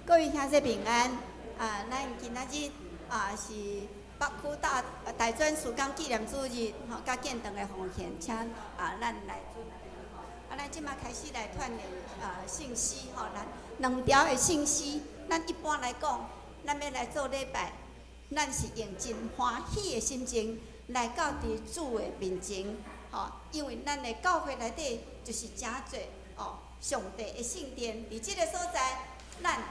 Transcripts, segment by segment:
各位兄弟平安。啊，咱今仔日啊是北區大大專事工紀念主日，吼，佮建堂的奉獻，請啊咱來準備。啊，咱這馬開始來串聯啊聖詩，吼，咱兩條的聖詩。咱一般來講，咱欲來做禮拜，咱是用真歡喜的心情來到佇主的面前，吼，因為咱的教會內底就是成做哦上帝的聖殿，佇這個所在，咱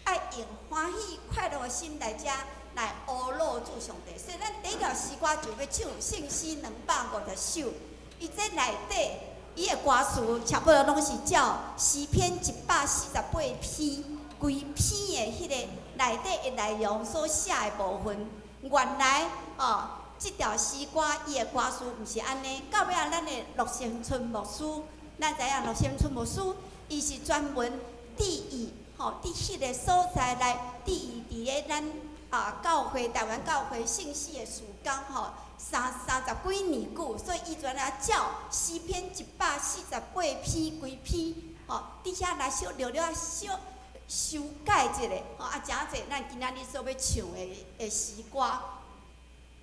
愛用歡喜快樂的心來遮來阿羅主上帝。所以咱第一條詩歌就欲唱聖詩250首，伊這內底伊的歌詞差不多攏是照詩篇148篇規篇的彼个內底的內容所寫的部分。原來哦，這條詩歌伊的歌詞毋是按呢，到尾仔咱的陸生春牧師，咱知影陸生春牧師，伊是專門注意吼，佇彼个所在來注意佇咧咱啊教會台灣教會聖詩的事工吼，三十幾年久，所以伊專來照詩篇148篇規篇吼，佇遐來小略略小修改一下，吼啊，成做咱今仔日所欲唱的詩歌。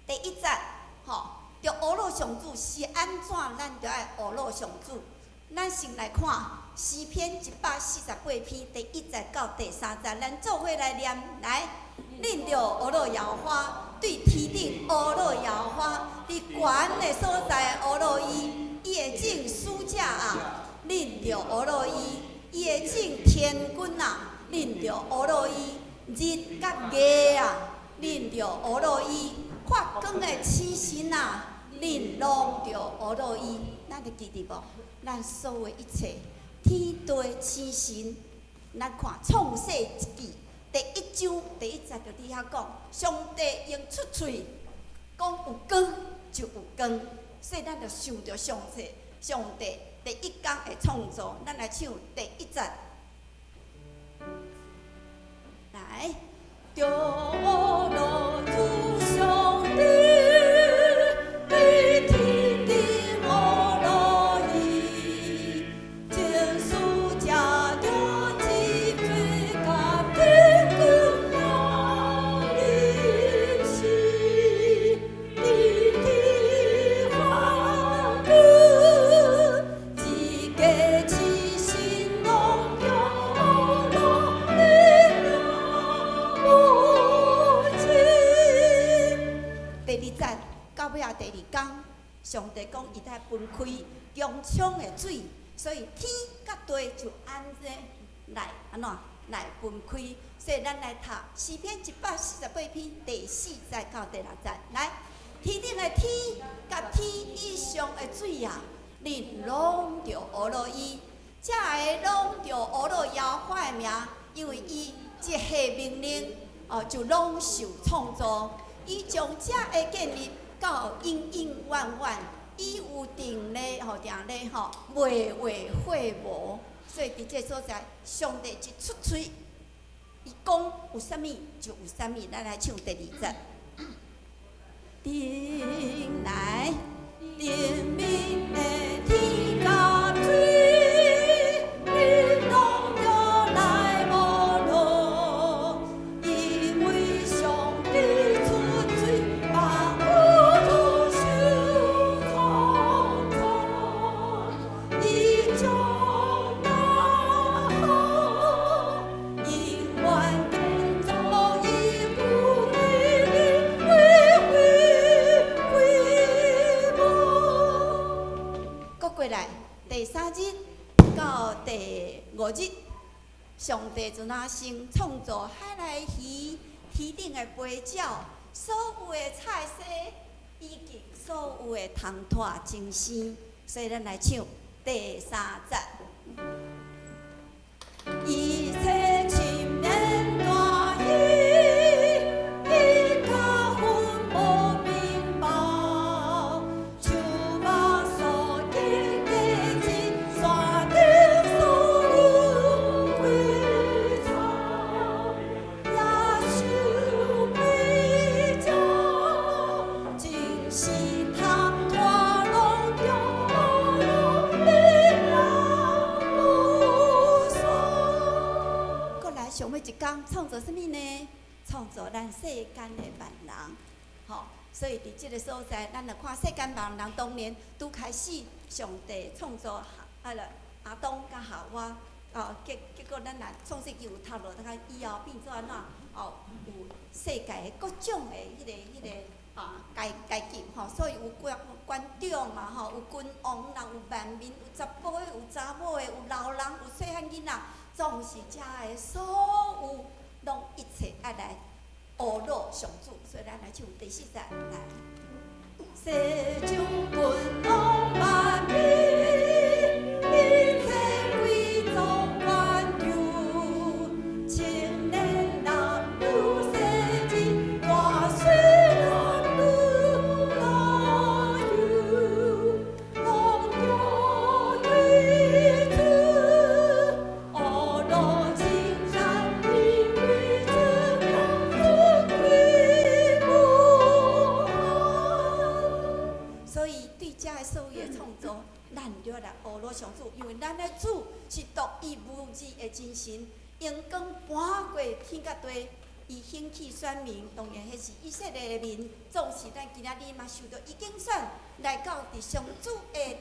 第一節，吼，著阿羅上主是按怎，咱著愛阿羅上主。咱先來看詩篇一百四十八篇第一節到第三節，咱做伙來念來。恁著阿羅耶和華，對天頂阿羅耶和華，佇懸的所在阿羅伊，伊的眾使者啊，恁著阿羅伊，伊的眾天軍啊，恁著阿羅伊，日佮月啊，恁著阿羅伊，發光的星辰啊，恁攏著阿羅伊。咱會記得無？咱所有一切天地星辰，咱看創世記第一章第一節就佇遐講，上帝用出喙講有光就有光，所以咱就想著上帝，上帝第一工的創造，咱來唱第一節。來，著阿羅主上帝，對天頂阿羅伊，眾使者著一齊佮天軍來臨時，佇天發光，一个星辰攏著阿羅你名無盡。第二節到尾仔第二工，上帝講伊愛分開穹蒼的水，所以天佮地就按呢來按怎來分開。所以咱來讀詩篇148篇第四節到第六節，來，天頂的天佮天以上的水啊，恁攏著阿羅伊，這个攏著阿羅耶和華的名，因為伊一下命令，哦，就攏受創造。伊將這个建立到永永遠遠，伊有定例吼，定例吼，袂會廢無。所以佇這所在，上帝一出喙，伊講有啥物就有啥物。咱來唱第二節。頂來頂面的天佮水，恁攏著來阿羅，因為上帝出喙，萬有都受創造，伊將大海永遠建造，伊有你袂會廢無。閣過來，第三日到第五日，上帝就若先創造海內魚、天頂的飛鳥、所有的菜蔬，以及所有的蟲豸精生。所以咱來唱第三節。一切深眠大魚，伊較分無明白，樹木所結果子，山頂所有花草，野獸飛鳥，真是通拖攏著阿羅你名無。一工創造啥物呢？創造咱世間的萬人，吼。所以佇這个所在，咱來看世間萬人當年拄開始，上帝創造啊了亞當佮夏娃，哦，結果咱若創世記有讀落，看以後變做按怎？哦，有世界的各種的彼个啊階級吼，所以有官長嘛吼，有君王啦，有萬民，有查埔的，有查某的，有老人，有細漢囡仔，總是遮的所有，攏一切愛來呵咾上主，所以咱來唱第四節來。世上君王萬民，一切貴族官長，青年男女細人，大細男女老幼，攏著對主，呵咾稱讚，因為主名尊貴無限。所以對遮的所有的創造，咱就要來呵咾上主，因為咱的主是獨一無二的真神，榮光搬過天佮地，伊興起選民，當然彼是以色列的民，總是咱今仔日嘛受著伊揀選來到佇上主的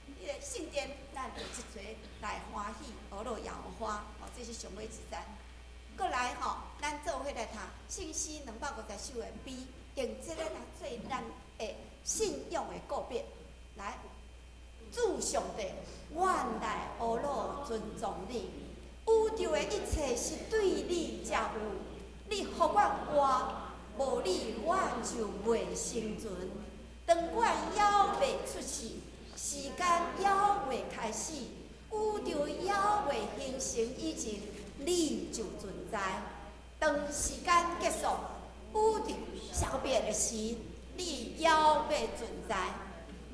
彼個聖殿，咱就一齊來歡喜呵咾耶和華，哦，這是上尾一節。閣來吼，咱做伙來讀聖詩250首的 B，用這个來做咱的信仰的告白。來，主上帝，阮來呵咾尊崇你。宇宙的一切是對你才有，你予阮活，無你阮就袂生存。當阮猶未出世，時間猶未開始，宇宙猶未形成以前，你就存在。當時間結束，宇宙消滅的時，你猶欲存在。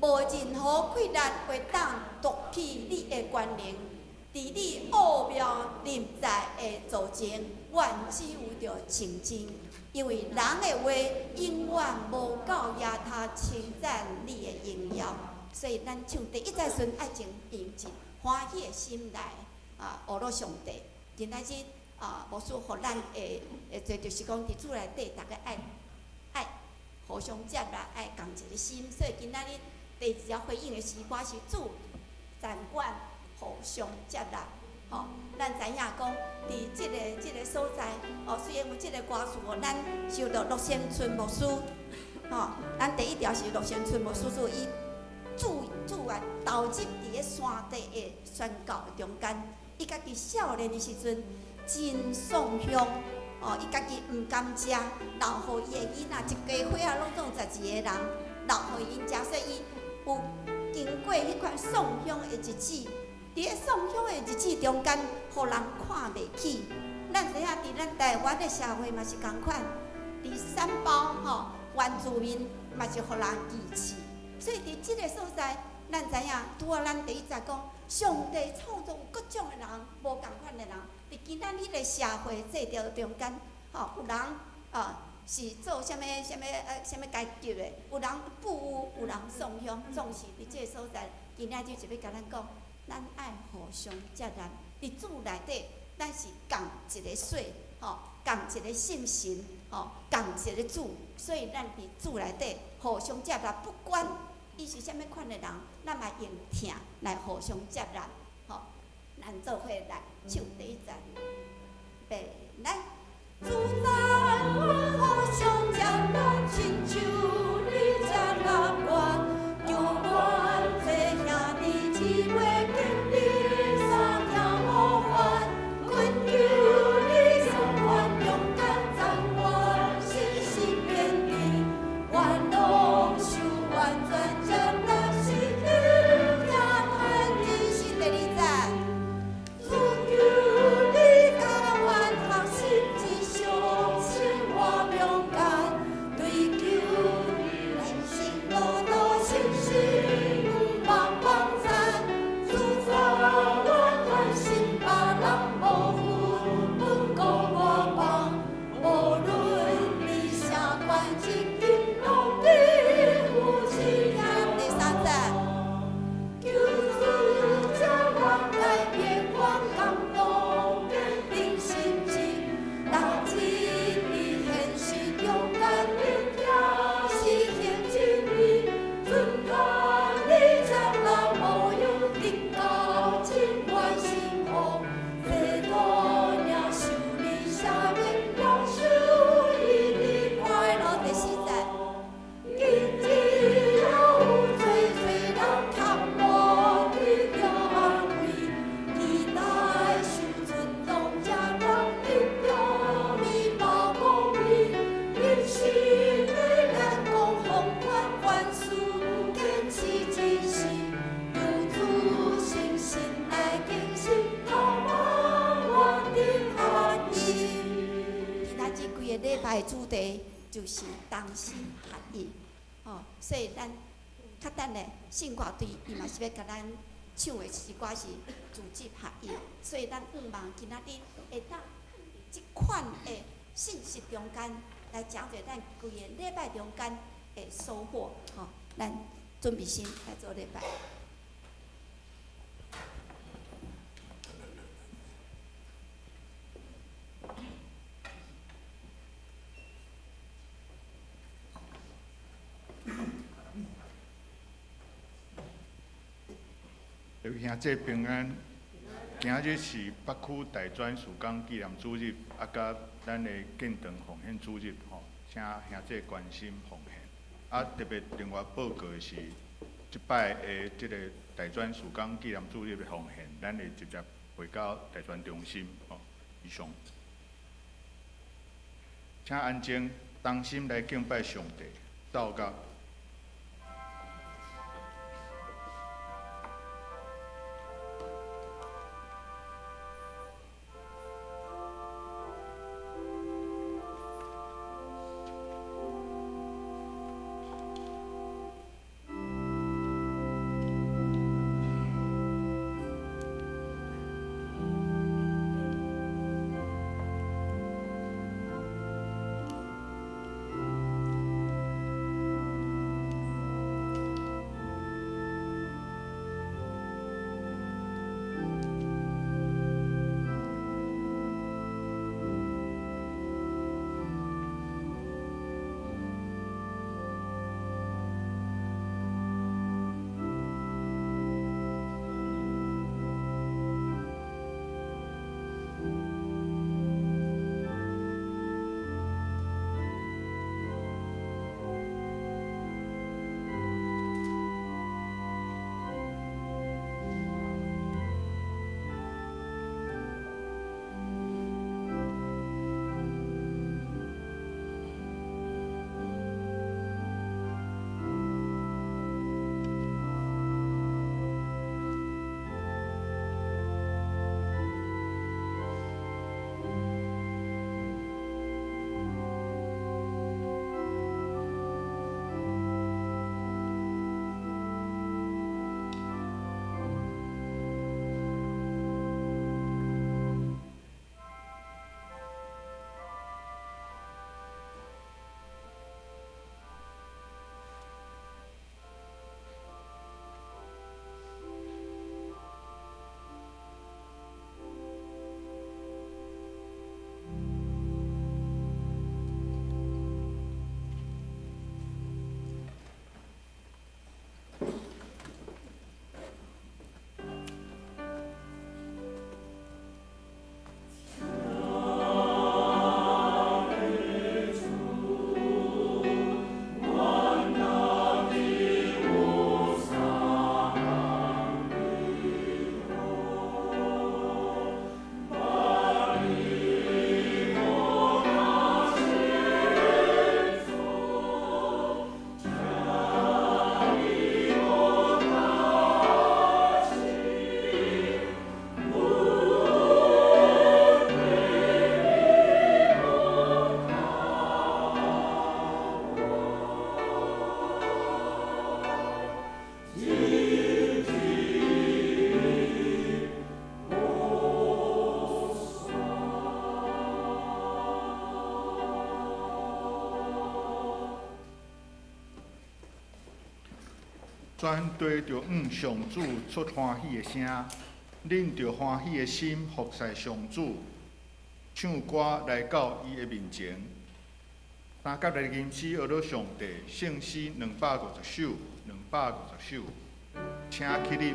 無任何困難會當奪去你的權能。佇你奧妙臨在的座前，阮只有著靜靜，因為人的話永遠無夠額他稱讚你的榮耀。所以咱唱第一節時陣，愛從用一歡喜的心來啊，呵咾上帝。今仔日啊，牧師予咱的做就是講，佇主內底，逐家愛互相接納，愛仝一个心。所以今仔日第二條回應的詩歌是主讚阮互相接納。吼，咱知影講，佇這个所在，哦，雖然有這个歌詞，予咱受著陸先春牧師，吼，咱第一條是陸先春牧師做伊主啊投入佇咧山地的宣教中間，伊家己少年的時陣真送香，哦，伊家己毋甘食，留予伊的囡仔，一家伙仔攏總12個人，留予𪜶食，所以伊有經過彼款送香的日子。佇咧送香的日子中間，予人看袂起。咱知影佇咱台灣的社會嘛是仝款，佇山包吼原住民嘛是予人歧視。所以佇這个所在，咱知影拄仔咱第一節講，上帝創造各種的人，無仝款的人。佇今仔日的社會制度中間，吼有人啊是做啥物啥物啥物階級的，有人富有，有人送香，總是佇這个所在，今仔日就欲共咱講，咱愛互相接納，佇主內底，咱是仝一个血，吼，仝一个信神，吼，仝一个主，所以咱佇主內底互相接納，不管伊是啥物款的人，咱嘛用疼來互相接納，吼。咱做伙來唱第一節，預備來，主讚阮互相接納，親像你接納阮，求阮做兄弟姊妹，經歷相疼模範，懇求你賜阮勇敢讚阮信心堅定，願攏受完全接納是你聽嘆人生第二節。主求你拜主題就是同心合意，吼，所以咱較等咧聖歌隊伊嘛是欲共咱唱的一歌是組織合一，所以咱向望今仔日會當佇這款的信息中間來成做咱規个禮拜中間的收穫，吼，咱準備心來做禮拜。各位兄弟平安，今日是北區大專事工紀念主日，啊，佮咱的建堂奉獻主日，吼，請兄弟關心奉獻。啊，特別另外報告的是，這擺的這个大專事工紀念主日的奉獻，咱會直接匯到大專中心，吼。以上，請安靜，同心來敬拜上帝，禱告。全地著向上主出歡喜的聲，恁著歡喜的心服侍上主，唱歌來到伊的面前。三甲來吟詩學了上帝聖詩250首，250首，請起立。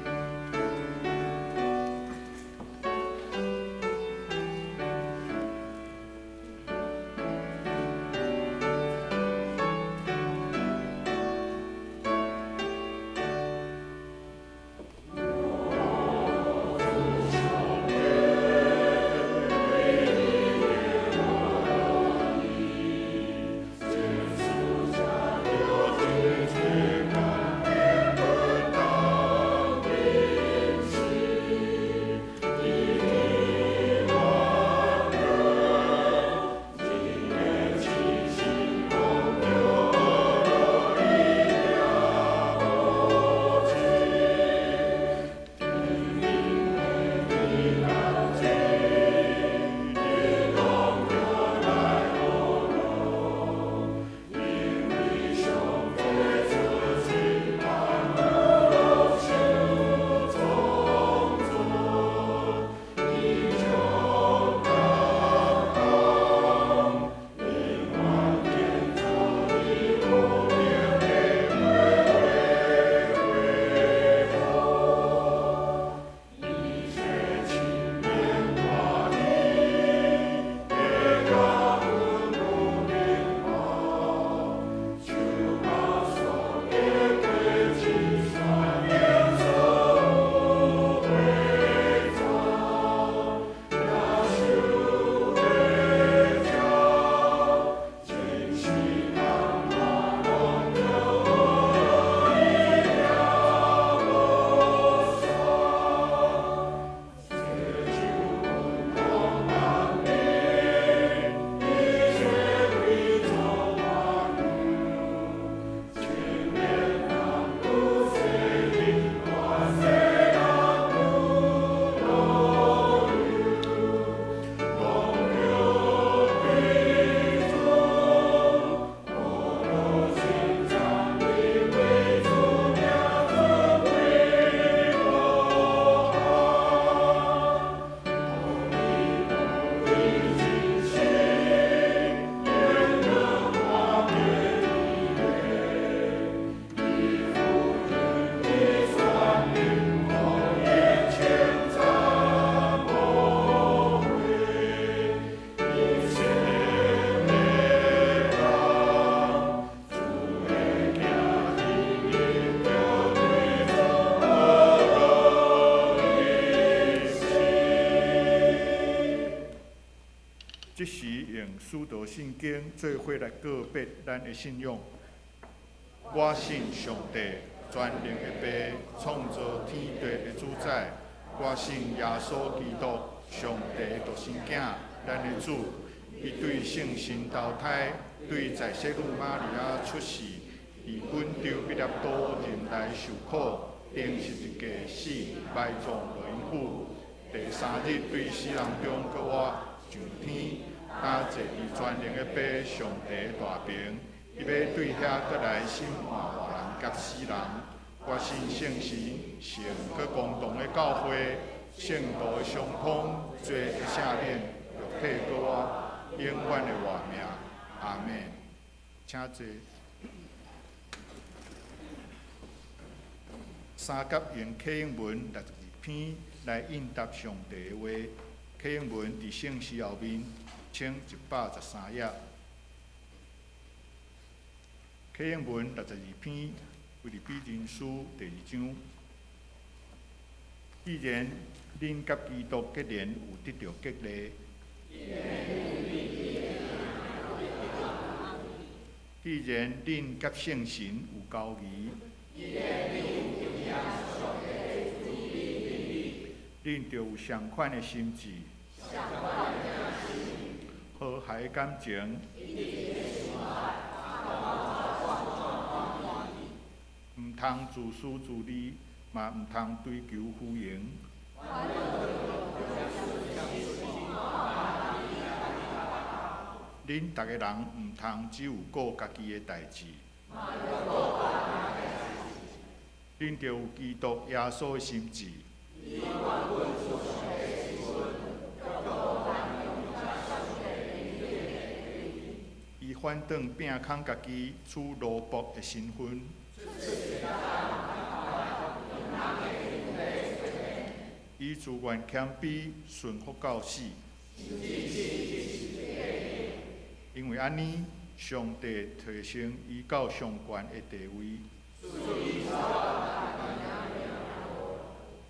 這時用使徒信經做伙來告別咱的信仰。我信上帝，全能的父，創造天地的主宰。我信耶穌基督，上帝的獨生囝，咱的主。伊對聖神投胎，對在洗女瑪利亞出世，佇本丟彼拉多忍耐受苦，釘十字架死，埋葬落陰府。第三日對死人中閣活，上天，擔坐佇全能的父上帝大爿，伊欲對遐閣來審判活人佮死人。我信聖神，聖閣公同的教會，聖徒的相通，罪的赦免，肉體閣活，永遠的活命。阿們。請坐。三甲用啟應文62篇來應答上帝的話。啟應文佇聖詩後面，1113頁。啟應文62篇，腓立比人書第二章。既然恁佮基督結連，有得著激勵；既然恁佮聖神有交誼，恁著有相款的心志，和諧的感情，毋通自私自利，嘛毋通追求虛榮。恁逐个人毋通只有顧家己的代誌。恁著有基督耶穌的心志。伊反轉摒空家己，取奴僕的身份。伊自願謙卑，順服到死。因為按呢，上帝提升伊到上懸的地位。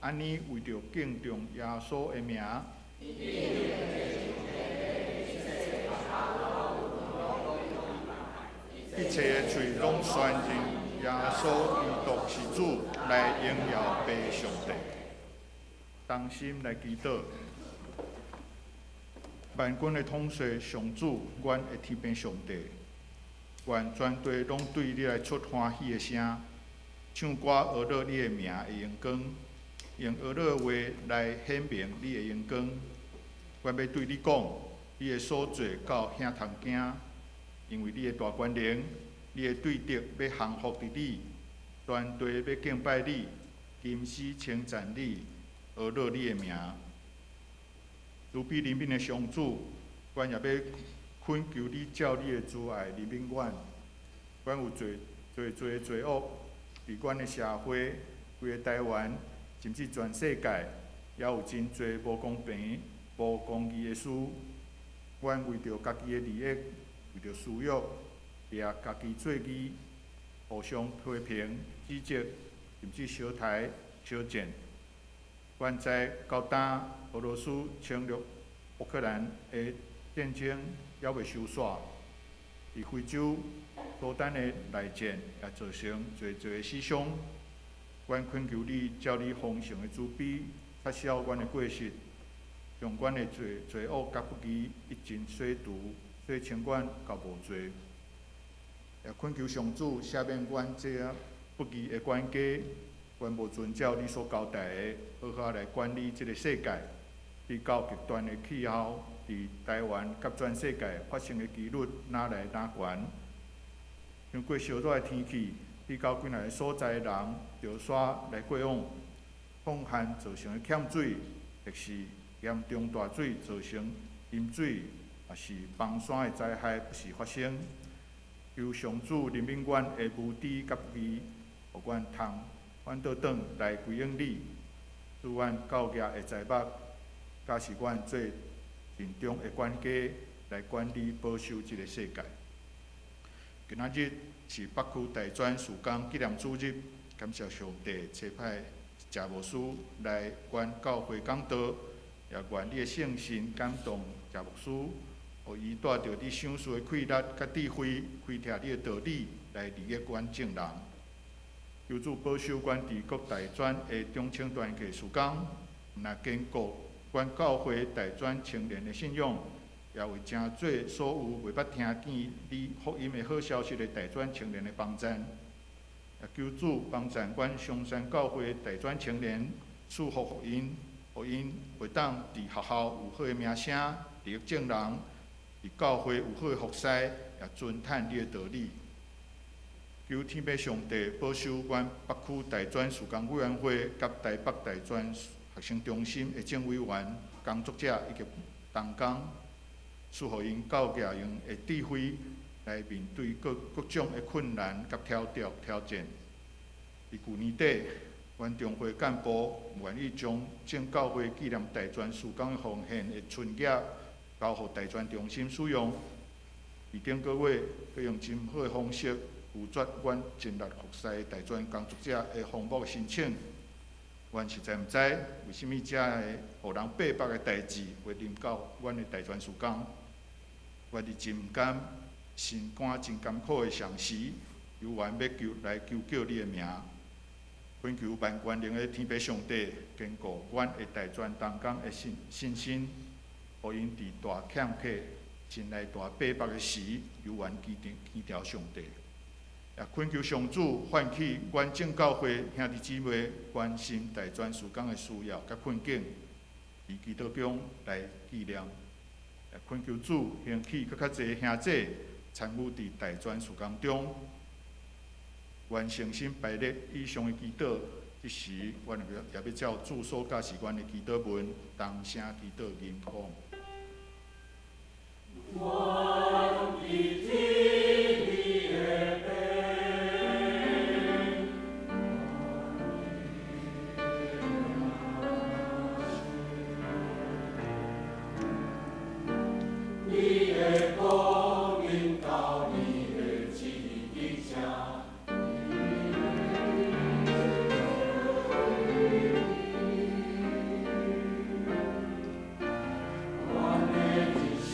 按呢，為著敬重耶穌的名，一切的喙攏宣認耶穌基督是主，來榮耀父上帝。同心來祈禱，萬軍的統帥上主，阮的天父上帝，願全地攏對你來出歡喜的聲，唱歌呵咾你的名的榮光，用呵咾的話來顯明你的榮光。阮欲對你講，你的所做到遐通驚，因為你的大權能，你的對敵欲降服佇你，全地欲敬拜你，金絲稱讚你，呵咾你的名。慈悲憐憫的上主，阮也欲懇求你照你的慈愛憐憫阮。阮有濟濟濟的罪惡，佇阮的社會、規个台灣，甚至全世界，也有真濟無公平、無公義的事。阮為著家己的利益，為著私欲，掠家己做義，互相批評、指責，甚至相刣、相戰。阮知到今俄羅斯侵略烏克蘭的戰爭猶未收煞，佇非洲、蘇丹的內戰也造成濟濟的死傷。阮懇求你，照你豐盛的慈悲，擦消阮的過失，將阮的罪罪惡佮不義一盡洗除，洗清阮到無罪。也懇求上主赦免阮這不義的管家，阮無遵照你所交代的，好好來管理這个世界。直到極端的氣候，佇台灣佮全世界發生的幾率若來若懸。傷過燒熱的天氣，直到幾若个所在的人著徙來過往，凍旱造成的欠水，或是嚴重大水造成淹水，抑是崩山的災害不時發生。求上主憐憫阮的無知佮不義，予阮通反倒轉來歸向你，賜阮教業的才目，教示阮做盡忠的管家，來管理保守這个世界。今仔日是北區大專事工紀念主日，感謝上帝差派謝牧師來阮教會講道，也願你的聖神感動謝牧師，予予伊帶著你賞賜的氣力佮智慧，開拓你的道理來利益阮眾人。求主保守阮佇各大專的中青團契事工，毋但堅固阮教會大專青年的信仰，也為成做所有袂捌聽見你福音的好消息的大專青年的幫贊。也求主幫贊阮松山教會大專青年，賜福予𪜶，予𪜶會當佇學校有好的名聲，利益眾人，佇教會有好的服侍，也遵探你的道理。求天父上帝保守阮北區大專事工委員會佮台北大專學生中心的眾委員、工作者以及同工，賜予𪜶教育用的智慧來面對各各種的困難佮挑戰。佇舊年底，阮中會幹部願意將正教會紀念大專事工的奉獻的存額交予大專中心使用。佇頂個月，閣用真好的方式拒絕阮盡力服侍大專工作者的服務申請。阮實在毋知為啥物遮个予人白目的代誌會臨到阮的大專事工。阮佇真毋甘、心肝真艱苦的同時，猶原欲求來求叫你的名，懇求萬權能的天父上帝堅固阮的大專同工的信心，予𪜶佇大坎坷、心內大逼迫的時，猶原堅定堅牢上帝。也懇求上主喚起阮眾教會兄弟姊妹關心大專事工的需要佮困境，佇祈禱中來紀念。也懇求主興起閣較濟兄弟參與佇大專事工中。願誠心排列以上的祈禱，這時，阮也欲照主所教示阮的祈禱文，同聲祈禱吟講。願記起你的悲。你的光臨到你的旨意成。阮的一生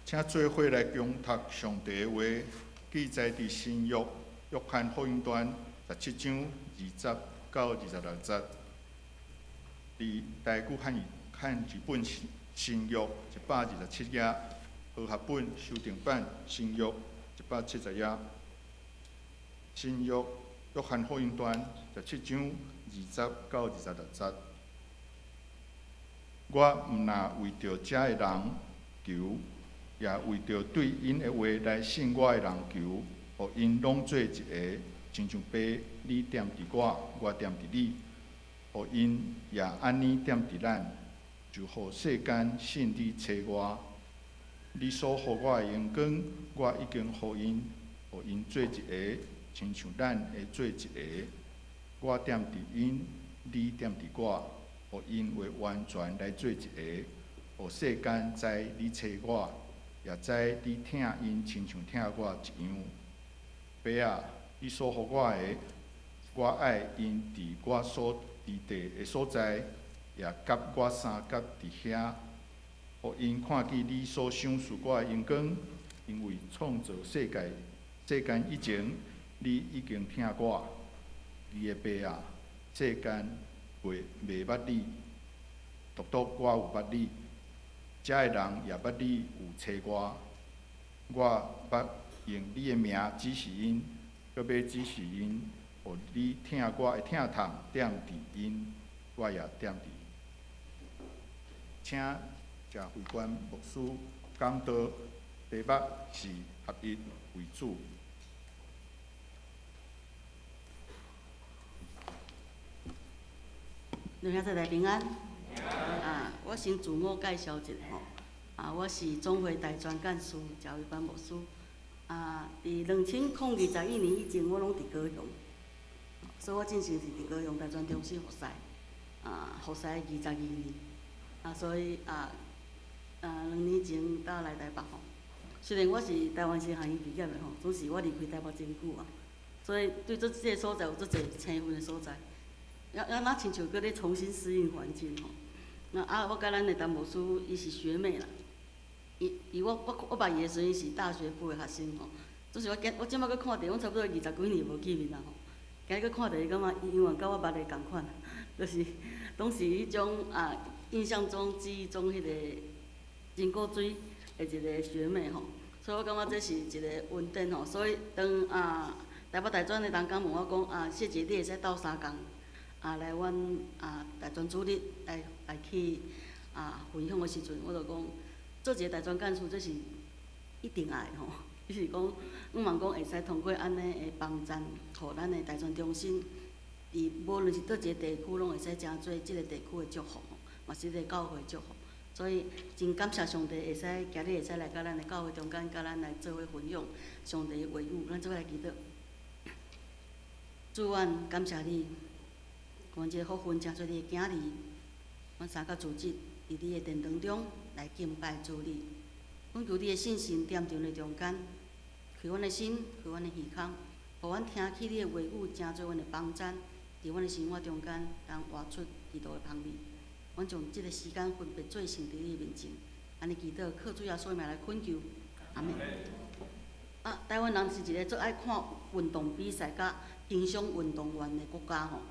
請做伙來恭讀上帝的話，記載佇新約約翰福音傳17章20到26節。佇台語漢語漢字本新約127頁，和合本修訂版新約170頁。新約約翰福音傳17章20到26節。我毋若為著遮的人求，也為著對𪜶的話來信我的人求，予𪜶攏做一个，親像爸你踮佇我，我踮佇你，予𪜶也按呢踮佇咱，就予世間信你差我。你所予我的榮光，我已經予𪜶，予𪜶做一个，親像咱會做一个。我踮佇𪜶，你踮佇我，予𪜶會完全來做一个，予世間知你差我，也知你疼𪜶親像疼我一樣。爸啊，你所予我的，我愛𪜶佇我所佇地的所在，也佮我相佮佇遐，予𪜶看見你所賞賜我的榮光，因為創造世界世間以前，你已經疼我。義的爸啊，世間未捌你，獨獨我有捌你，遮的人也捌你有差我。我捌用你的名指示𪜶，閣欲指示𪜶，予你疼我的疼痛踮佇𪜶，我也踮佇𪜶。請謝惠關牧師講道，題目是合一為主。兩兄弟平安。啊，我先自我介紹一下吼。啊，我是總會大專幹事謝惠關牧師。啊，佇2021年以前，我攏佇高雄，所以我進前是佇高雄大專中心服侍，啊，服侍22年。啊，所以啊，啊，2年前才來台北吼。雖然我是台灣神學院畢業的吼，只是我離開台北真久啊，所以對這這个所在有足濟生分的所在。猶猶若親像閣咧重新適應環境吼。那啊，我佮咱的陳牧師，伊是學妹啦。伊伊我我我捌伊的時陣，伊是大學部的學生吼。只是我今我這擺閣看著，阮差不多20幾年無見面啊吼。今日閣看著伊，感覺伊永遠佮我捌的仝款，就是攏是彼種啊，印象中、記憶中彼個真古錐的一個學妹吼。所以我感覺這是一個恩典吼。所以當啊台北大專的同工問我講啊，謝姐你會使鬥相共啊來阮啊大專主日來來去啊分享的時陣，我就講做一個大專幹事，這是一定愛的吼。就是講，向望講會使通過按呢的幫贊，予咱的大專中心，佇無論是佗一個地區，攏會使成做這個地區的祝福，嘛是這個教會祝福。所以真感謝上帝會使今日會使來到咱的教會中間，佮咱來做伙分享上帝的話語，咱做伙來祈禱。主，阮感謝你，阮這個福分成做你的囝兒，阮三甲組織佇你的殿堂中來敬拜主你。阮求你的聖神踮佇阮的中間，開阮的心，開阮的耳孔，予阮聽起你的話語，成做阮的幫贊，佇阮的生活中間，通活出基督的芳味。阮將這个時間分別做聖佇你的面前，按呢祈禱，靠主耶穌的名來懇求，阿們。啊，台灣人是一个足愛看運動比賽佮欣賞運動員的國家吼，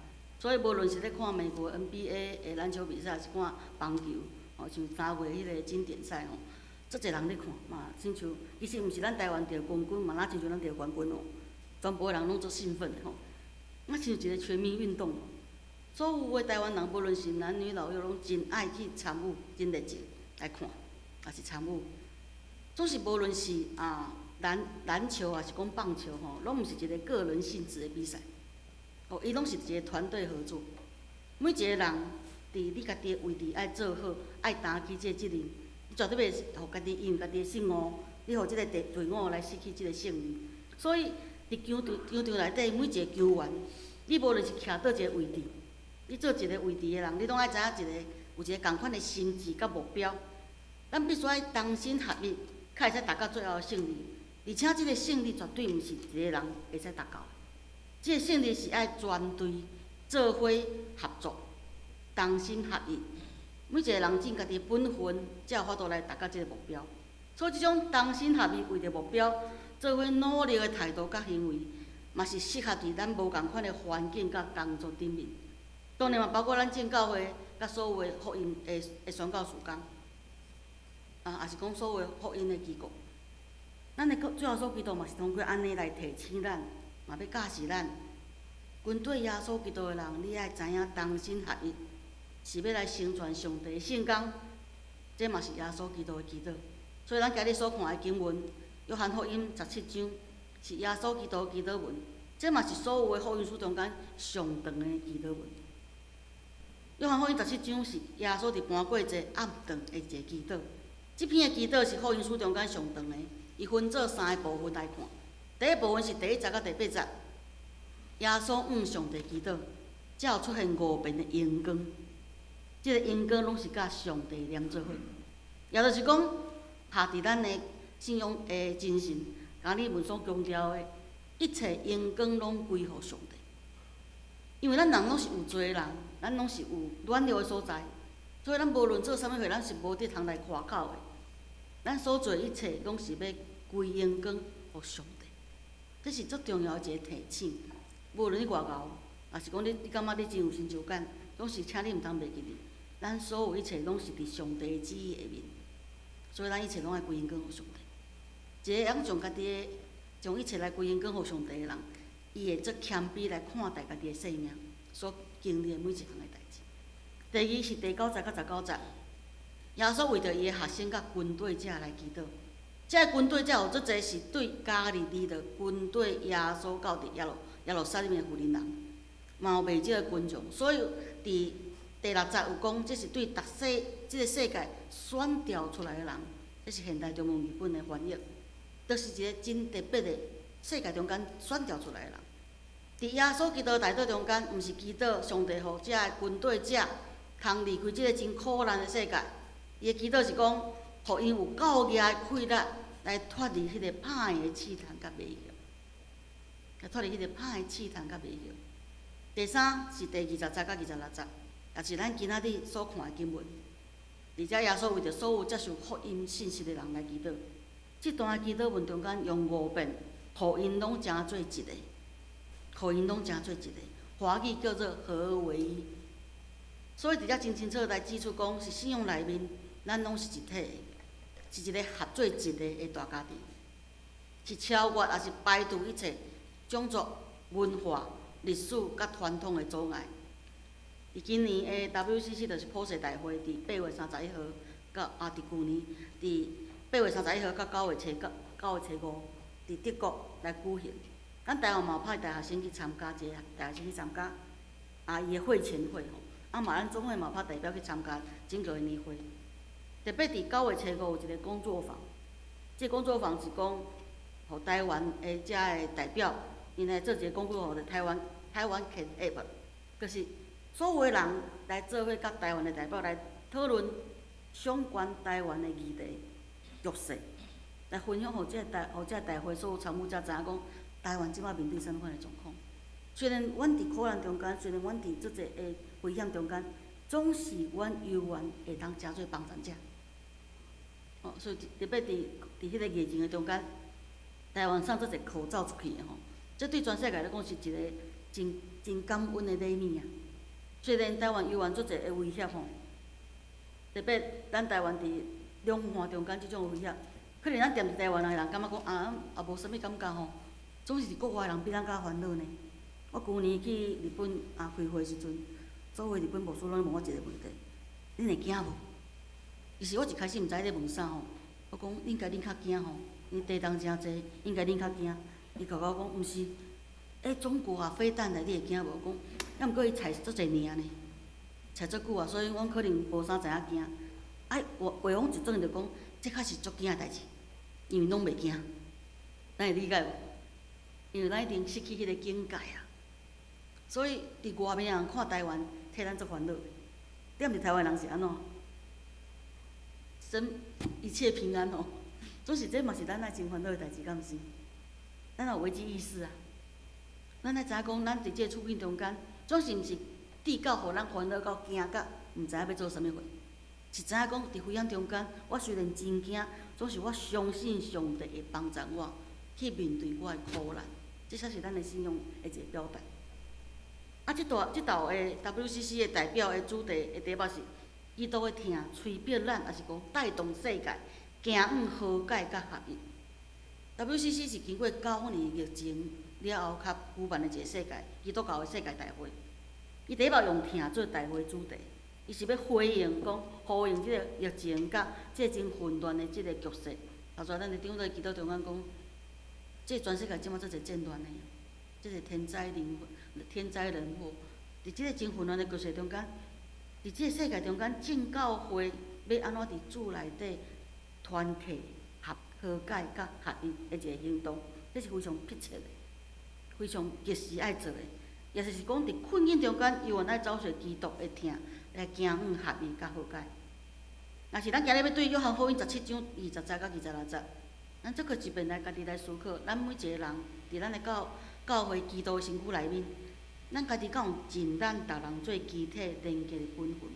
所以無論是咧看美國 NBA 的籃球比賽，抑是看棒球，吼，像3月彼个經典賽吼，足濟人咧看嘛，親像其實毋是咱台灣得冠軍，嘛若親像咱得冠軍哦，全部的人攏足興奮的吼，啊，親像一个全民運動。所有的台灣人，無論是男女老幼，攏真愛去參與，真熱情來看，抑是參與。總是無論是啊籃籃球，抑是講棒球吼，攏毋是一个個人性質的比賽，哦，伊攏是一个團隊合作。每一个人佇你家己的位置愛做好，愛擔起這個責任，你絕對袂予家己因為家己的失誤，你予這个隊隊伍來失去這个勝利。所以佇球場球場內底每一個球員，你無論是徛佗一个位置，你做一个位置的人，你攏愛知影一个有一个仝款的心志佮目標。咱必須愛同心合意，才會使達到最後的勝利。而且這个勝利絕對毋是一个人會使達到的，這个勝利是愛全隊做伙合作，同心合意，每一個人盡家己的本分，才有法度來達到這个目標。所以這種同心合意為著目標，做伙努力的態度佮行為，嘛是適合佇咱無仝款的環境佮工作頂面。當然嘛，包括咱正教會佮所有的福音的宣教事工，啊，也是講所有的福音的機構。咱的主耶穌基督嘛是通過按呢來提醒咱，嘛欲教示咱。跟隨耶穌基督的人，你愛知影同心合意，是欲來成全上帝的聖工。這嘛是耶穌基督的祈禱。所以咱今日所看的經文，約翰福音十七章，是耶穌基督的祈禱文。這嘛是所有的福音書中間上長的祈禱文。約翰福音十七章是耶穌佇盤粿節暗頓的一个祈禱。這篇的祈禱是福音書中間上長的，伊分做三個部分來看。第一部分是第一節到第八節，耶穌向上帝祈禱，才有出現五遍的榮光。這个榮光攏是佮上帝連做伙，也就是講，下佇咱的信仰的精神，加爾文所強調的，一切榮光攏歸予上帝。因為咱人攏是有罪的人，咱攏是有軟弱的所在，所以咱無論做啥物貨，咱是無得通來誇口的。咱所做一切，攏是欲歸榮光予上帝。這是足重要的一个提醒。無論你偌𠢕，抑是講你感覺你真有成就感，總是請你毋通袂記得，咱所有一切攏是佇上帝的旨意下面，所以咱一切攏愛歸榮光予上帝。一個會將家己的將一切來歸榮光予上帝的人，伊會足謙卑來看待家己的生命所經歷的每一項的代誌。第二是第九節到十九節，耶穌為著伊的學生佮跟隨者來祈禱。這个跟隨者有足濟是對加利利的跟隨耶穌到佇耶路撒冷的婦人人，嘛有袂少的群眾。所以佇第六節有講，這是對逐世這个世界選召出來的人，這是現代中文譯本的翻譯，就是一个真特別的世界中間選召出來的人。佇耶穌基督代禱中間，毋是祈禱上帝予這个跟隨者通離開這个真苦難的世界，伊的祈禱是講，予𪜶有夠額的氣力來脫離彼個歹的試探佮迷惑，來脫離彼個歹的試探佮迷惑。第三是第二十節佮二十六節，也是咱今仔日所看的經文。而且耶穌為著所有接受福音信息的人來祈禱。這段祈禱文中間用五遍，予𪜶攏成做一个，予𪜶攏成做一個。華語叫做合而為一。所以佇遮真清楚來指出講，是信仰內面，咱攏是一體的，是一個合做一個的大家庭，是超越抑是排除一切種族、文化、歷史佮傳統的阻礙。佇今年的 WCC 就是普世大會，佇8月31號到啊，佇舊年佇八月三十一號到九月初五，佇德國來舉行。咱台灣嘛有派大學生去參加，一个大學生去參加，啊，伊的會前會吼，啊嘛咱總會嘛有派代表去參加整個的年會。特別佇九月初五有一個工作坊，這個工作坊是講，予台灣的遮的代表，𪜶來做一個工作坊，台灣 can help，就是所有的人來做伙，佮台灣的代表來討論相關台灣的議題、局勢，來分享予這個大會所有參與者知影講，台灣這擺面對啥物款的狀況。雖然阮佇苦難中間，雖然阮佇足濟的危險中間，總是阮猶原會當成做幫贊者。哦，所以特別佇彼個疫情的中間，台灣送足濟口罩出去的吼，這對全世界來講是一個真真感恩的禮物啊。雖然台灣猶原足濟的威脅吼，特別咱台灣佇兩岸中間這種威脅，可能咱踮佇台灣的人感覺講啊，也無啥物感覺吼，總是國外的人比咱較煩惱呢。我舊年去日本啊開會時陣，所有日本牧師攏問我一個問題：恁會驚無？其實我一開始毋知咧問啥吼，我講應該恁較驚吼，因地動誠濟，應該恁較驚。伊共我講毋是，欸，中國啊飛彈來，你會驚無？我講，抑毋過伊踩足濟年呢，踩足久啊，所以阮可能無啥知影驚。啊，話話鋒一轉就講，這較是足驚的代誌，因為攏袂驚，咱會理解無？因為咱已經失去彼個警戒啊。所以佇外面人看台灣，替咱足煩惱。踮佇台灣人是按怎？生一切平安吼，總是這嘛是咱愛真煩惱的代誌，敢毋是？咱有危機意識啊！咱愛知影講，咱佇這個處境中間，總是毋是至到予咱煩惱到驚甲，毋知影欲做啥物貨。是知影講佇危險中間，我雖然真驚，總是我相信上帝會幫助我去面對我的苦難。這才是咱的信仰的一個表達。啊，這段這道的 WCC 的代表的主題的題目是基督的疼催逼咱，抑是講帶動世界走向和解佮合一。WCC 是經過9年疫情了後，較舉辦的一個世界基督教的世界大會。伊第一擺用疼做大會主題，伊是欲回應講呼應這個疫情佮這真混亂的這個局勢。頭先咱的長老祈禱中間講，這全世界這馬做一個戰亂的，這個天災人天災人禍，佇這個真混亂的局勢中間，佇這個世界中間，正教會欲按怎佇主內底團契、合和解佮合一的一個行動，這是非常迫切的，非常及時愛做的。也就是講，佇困境中間，猶原愛走尋基督的疼，來走向合一佮和解。若是咱今日欲對約翰福音17章20節到26節，咱這閣一遍來家己來思考，咱每一個人佇咱的教教會基督的身軀內面，咱家己敢有盡咱逐人做肢體連結的本分？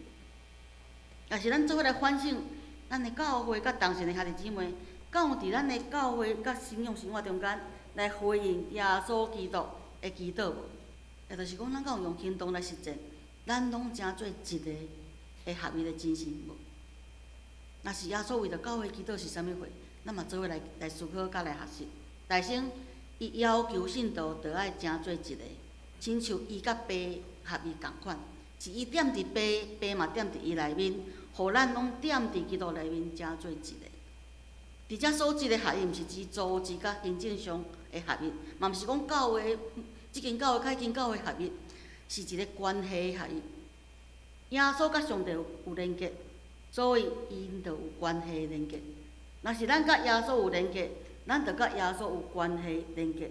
若是咱做伙來反省，咱的教會佮同信的兄弟姊妹，敢有佇咱的教會佮信仰生活中間來回應耶穌基督的祈禱無？也就是講，咱敢有用行動來實踐，咱攏成做一個會合一的精神無？若是耶穌為著教會祈禱是啥物貨？咱嘛做伙來來思考佮來學習。大先，伊要求信徒著愛成做一個，親像伊佮爸合一仝款，是伊踮佇爸，爸嘛踮佇伊內面，予咱攏踮佇基督內面成做一個。佇遮所指的合一，毋是指組織佮行政上的合一，嘛毋是講教會這間教會佮彼間教會合一，是一個關係合一。耶穌佮上帝有連結，所以𪜶就有關係連結。若是咱佮耶穌有連結，咱就佮耶穌有關係連結。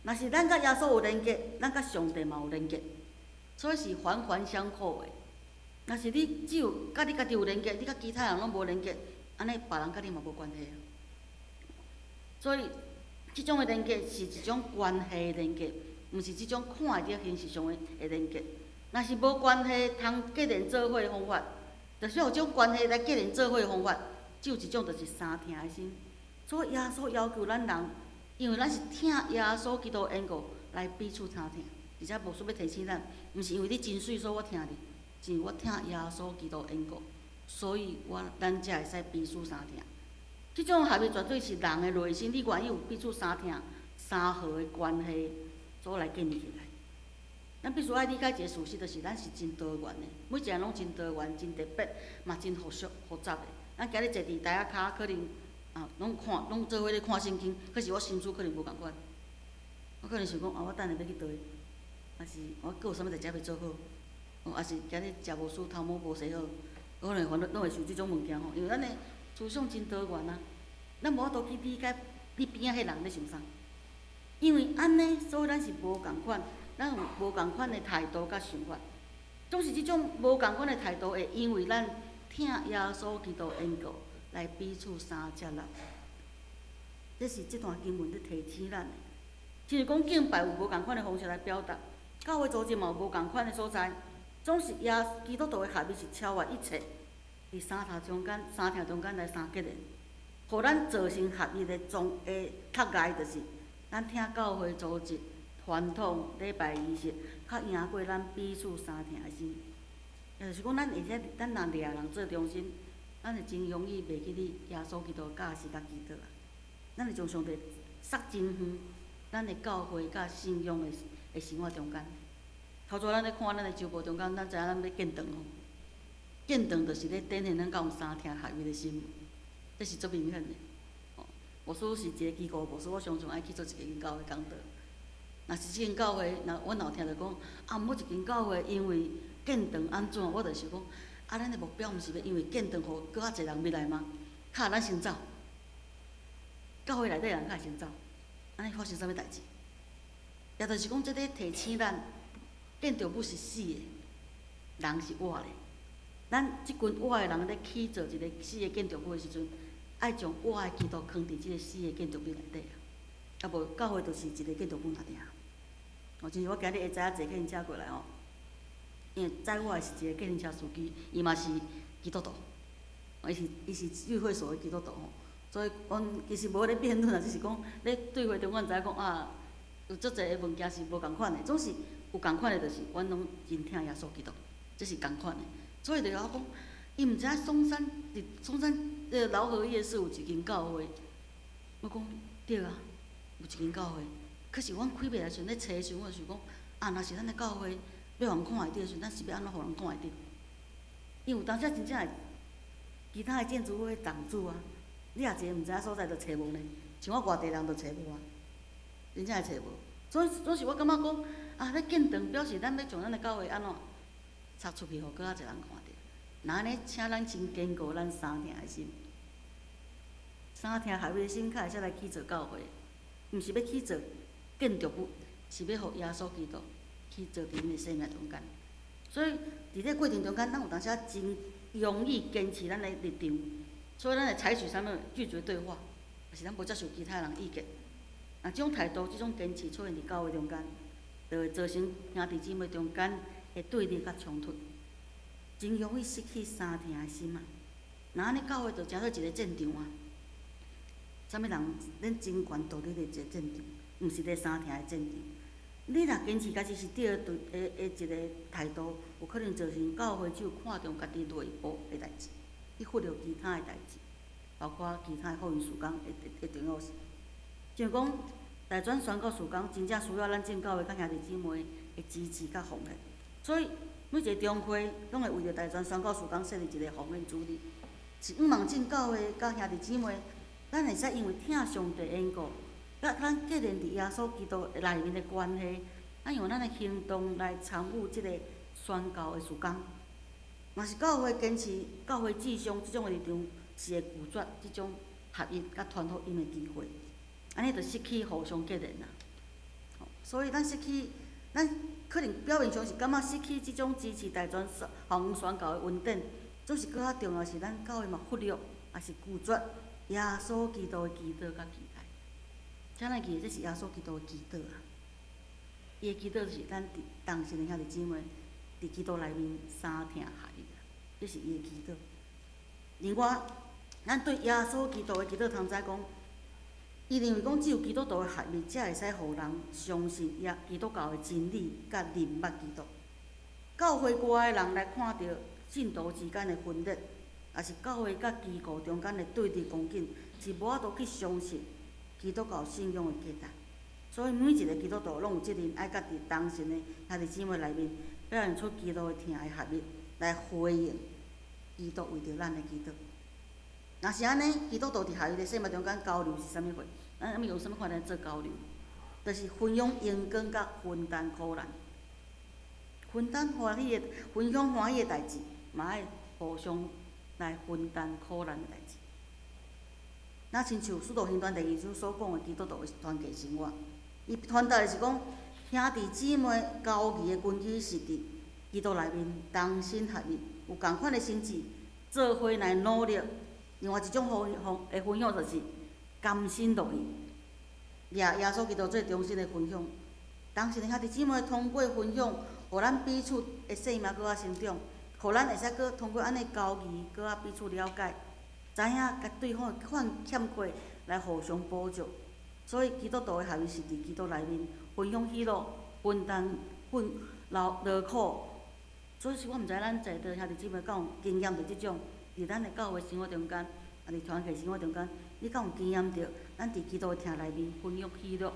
若是咱佮耶穌有連結，咱佮上帝嘛有連結，所以是環環相扣的。若是你只有佮你家己有連結，你佮其他人攏無連結，按呢別人佮你嘛無關係啊。所以，這種的連結是一種關係連結，毋是這種看會著形式上的的連結。若是無關係，通結連做伙的方法，就是用這種關係來結連做伙的方法，只有一種，就是相疼的心。所以耶穌要求咱人，因為咱是疼耶穌基督的緣故，來彼此相疼。而且牧師欲提醒咱，毋是因為你真媠，所以我疼你，是因為我疼耶穌基督的緣故，所以我咱才會使彼此相疼。這種合一絕對是人的內心，你願意有彼此相疼、相和的關係所來建立起來。咱必須愛理解一個事實，就是咱是真多元的，每一個人攏真多元、真特別，嘛真複雜複雜的。咱今日坐佇台仔跤，可能啊，攏看，攏做伙咧看聖經，可是我心思可能無仝款。我可能想講啊，我等下欲去佗位，抑是我閣有啥物代誌猶未做好，哦，抑是今日食無欶頭毛無洗好，可能煩惱攏會想這種物件吼，因為咱的思想真多元啊，咱無法度去理解你邊仔彼人咧想啥。因為按呢，所以咱是無仝款，咱有無仝款的態度佮想法。總是這種無仝款的態度，會因為咱疼耶穌基督緣故，來彼此相接納。這是這段經文咧提醒咱的。親像講敬拜有無仝款的方式來表達，教會組織嘛有無仝款的所在，總是耶基督徒的合一是超越一切，佇相疼中間、相疼中間來相結連，予咱造成合一的總的讀礙，就是咱疼教會組織、傳統、禮拜儀式，較贏過咱彼此相疼的心。也就是講，咱會使咱若掠人做中心，咱會真容易袂記得耶穌基督的教示佮祈禱啊。咱會將上帝塞真遠，咱的教會佮信仰的的生活中間。頭拄咱咧看咱的週報中間，咱知影咱欲建堂吼。建堂就是咧展現咱敢有相疼合一的心，這是足明顯的。哦，牧師是一個基督牧師，我常常愛去做一間教會講道。若是這間教會，若阮若有聽著講，啊，某一間教會因為建堂按怎，我就想講，啊，咱的目標毋是欲因為建堂予閣較濟人入來嗎？較咱先走，教會內底人較會先走，按呢發生啥物代誌？也就是講，這咧提醒咱，建築物是死的，人是活的。咱這群活的人咧起造一個死的建築物的時陣，愛將活的基督囥佇這個死的建築物內底啊！啊無教會就是一個建築物爾爾。哦，親像我今日下早坐計程車過來吼，因為載我的是一個計程車司機，伊嘛是基督徒。伊是聚會所的基督徒吼，所以阮其實無咧辯論啊，只是講咧對話中，阮知影講啊，有足濟的物件是無仝款的，總是有仝款的，就是阮攏真疼耶穌基督，這是仝款的。所以就我講，伊毋知影松山佇松山這個饒河夜市有一間教會。我講對啊，有一間教會。可是阮開袂來時陣咧揣時陣，我就想講，啊，若是咱的教會欲予人看會著的時陣，咱是欲按怎予人看會著？因為有當時真正會其他的建築物會擋住啊！你若一个毋知影所在，就揣無呢。像我外地人就揣無啊，真正會揣無。所以，總是我感覺講，啊，咧建堂表示咱欲將咱的教會按怎插出去，予閣較濟人看著。若按呢，請咱先堅固咱三疼的心，三疼合一的心，較會使來去做教會，毋是欲去做建築物，是欲予耶穌基督去做佇阮的生命中間。所以，佇這個過程中間，咱有當時仔真容易堅持咱的立場，所以咱會採取啥物拒絕對話，抑是咱無接受其他人意見。若這種態度、這種堅持出現佇教會中間，就會造成兄弟姊妹中間的對立佮衝突，真容易失去相疼的心啊！若按呢，教會就成做一個戰場啊！啥物人恁爭權奪利的一個戰場，毋是咧相疼的戰場。你若堅持家己是對的對的的一個態度，有可能造成教會只有看重家己內部的代誌，去忽略其他的代誌，包括其他的福音事工的的重要性。像講大專宣教事工，真正需要咱正教會佮兄弟姊妹的支持佮奉獻，所以每一個中會攏會為著大專宣教事工設立一個奉獻主日，是向望正教會佮兄弟姊妹，咱會使因為疼上帝的緣故，佮咱結連佇耶穌基督內面的關係，咱用咱的行動來參與這個宣教的事工。若是教會堅持教會至上這種的立場，是會拒絕這種合一佮傳福音的機會，按呢就失去互相結連啊。所以咱失去，咱可能表面上是感覺失去這種支持大專校宣教的恩典，總是閣較重要是咱教會嘛忽略，抑是拒絕耶穌基督的祈禱佮期待。請咱記得，這是耶穌基督的祈禱啊！伊的祈禱就是咱佇同信的兄弟姊妹佇基督內面相疼合一啊，這是伊的祈禱。另外，咱對耶穌基督的祈禱通知講，伊認為講只有基督徒的合一，才會使予人相信耶基督教的真理，佮認捌基督。教會外的人來看著信徒之間的分裂，抑是教會佮機構中間的對立光景，是無法度去相信基督教信仰的價值。所以每一個基督徒攏有責任愛佮佇同信的兄弟姊妹內面，表現出基督的疼的合一，來回應基督為著咱的祈禱。若是按呢，基督徒佇合一的生命中間交流是啥物貨？咱欲用啥物款來做交流？就是分享榮光佮分擔苦難，分擔歡喜的，分享歡喜的代誌，嘛愛互相來分擔苦難的代誌。若親像《使徒行傳》第二章所講的基督徒的團契生活，伊傳達的是講兄弟姊妹交誼的根基是佇基督內面同心合意，有仝款的心志，做伙來努力。另外一種分享的分享就是甘心樂意，掠耶穌基督做中心的分享。同信的兄弟姊妹通過分享，予咱彼此的生命閣較成長，予咱會使閣通過按呢交誼，閣較彼此了解，知影共對方的款欠缺來互相補足。所以基督徒的合一是佇基督內面分享喜樂、分擔分勞勞苦。所以是我毋知咱在座兄弟姊妹敢有經驗著這種，佇咱的教會生活中間，抑佇團契生活中間，你敢有經驗著咱佇基督的疼內面分享喜樂、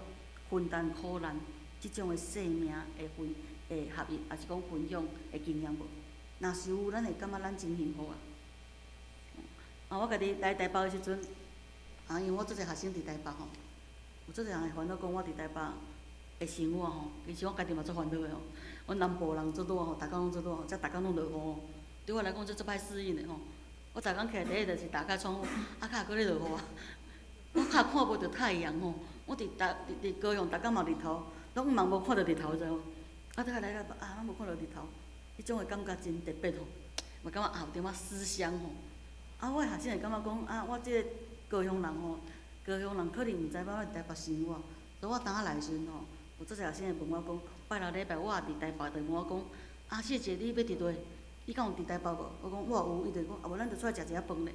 分擔苦難這種的生命的分的合一，抑是講分享的經驗無？若是有，咱會感覺咱真幸福啊！啊，我家己來台北的時陣，啊，因為我足濟學生佇台北吼，有足濟人會煩惱講我佇台北的生活吼，其實我家己嘛足煩惱的吼。阮南部人足熱吼，逐工攏足熱吼，遮逐工攏落雨吼，對我來講這足歹適應的吼。我逐工起來第一就是打開窗戶，啊，較閣咧落雨啊，我較看無著太陽吼。我佇台佇佇高雄，逐工嘛日頭，攏嘛無看著日頭，知無？啊，倒來了啊，攏無看著日頭，彼種的感覺真特別吼，嘛感覺啊有點仔思鄉吼。啊，我的學生會感覺講啊，我這個高雄人吼，高雄人可能毋知影我佇台北生活，所以我當仔來的時陣吼，有足濟學生會問我講，拜六禮拜我也佇台北，就問我講，啊，謝姐你欲佇佗？你敢有佇台北無？我講我有，伊就講啊無咱就出來食一下飯咧。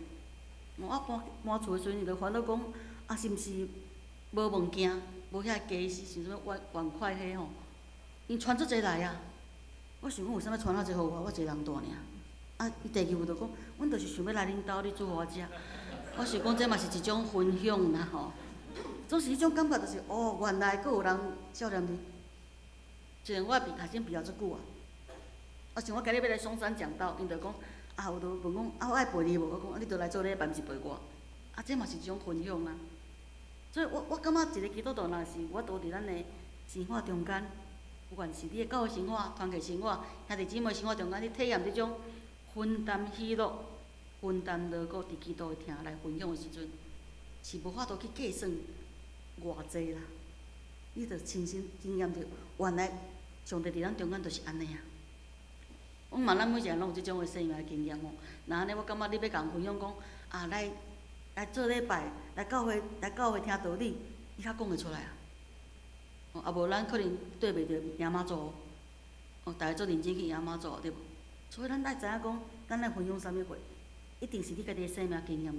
我搬搬厝的時陣，伊就煩惱講啊，是毋是無物件，無遐家私，像啥物碗碗筷彼吼？𪜶傳足濟來啊！我想講為啥物傳遐濟予我？我一個人住爾。啊，伊第二句就講，阮就是想欲來恁兜，你煮予我食。我想講這嘛是一種分享啦吼，總是彼種感覺就是哦，原來閣有人少念你。雖然我畢學生畢業足久啊，啊像我今日欲來松山講道，𪜶就講啊，有就問講啊，我愛陪你無？我講啊，你著來做禮拜，毋是陪我。啊，這嘛是一種分享啊。所以我感覺一個基督徒若是我都佇咱的生活中間，不管是你的教會生活、團契生活、兄弟姊妹生活中間，你體驗這種分擔喜樂、分擔勞苦，佇基督的疼來分享的時陣，是無法度去計算偌濟啦。你著親身經驗著，原來上帝佇咱中間就是按呢啊。我嘛，咱每一個人攏有這種的生命經驗吼。若按呢，我感覺你欲共人分享講，啊，來來做禮拜，來教會，來教會聽道理，你較講會出來啊？哦，啊無咱可能對袂著迎媽祖，哦，逐家足認真去迎媽祖，對無？所以咱愛知影講，咱來分享啥物話，一定是你家己的生命經驗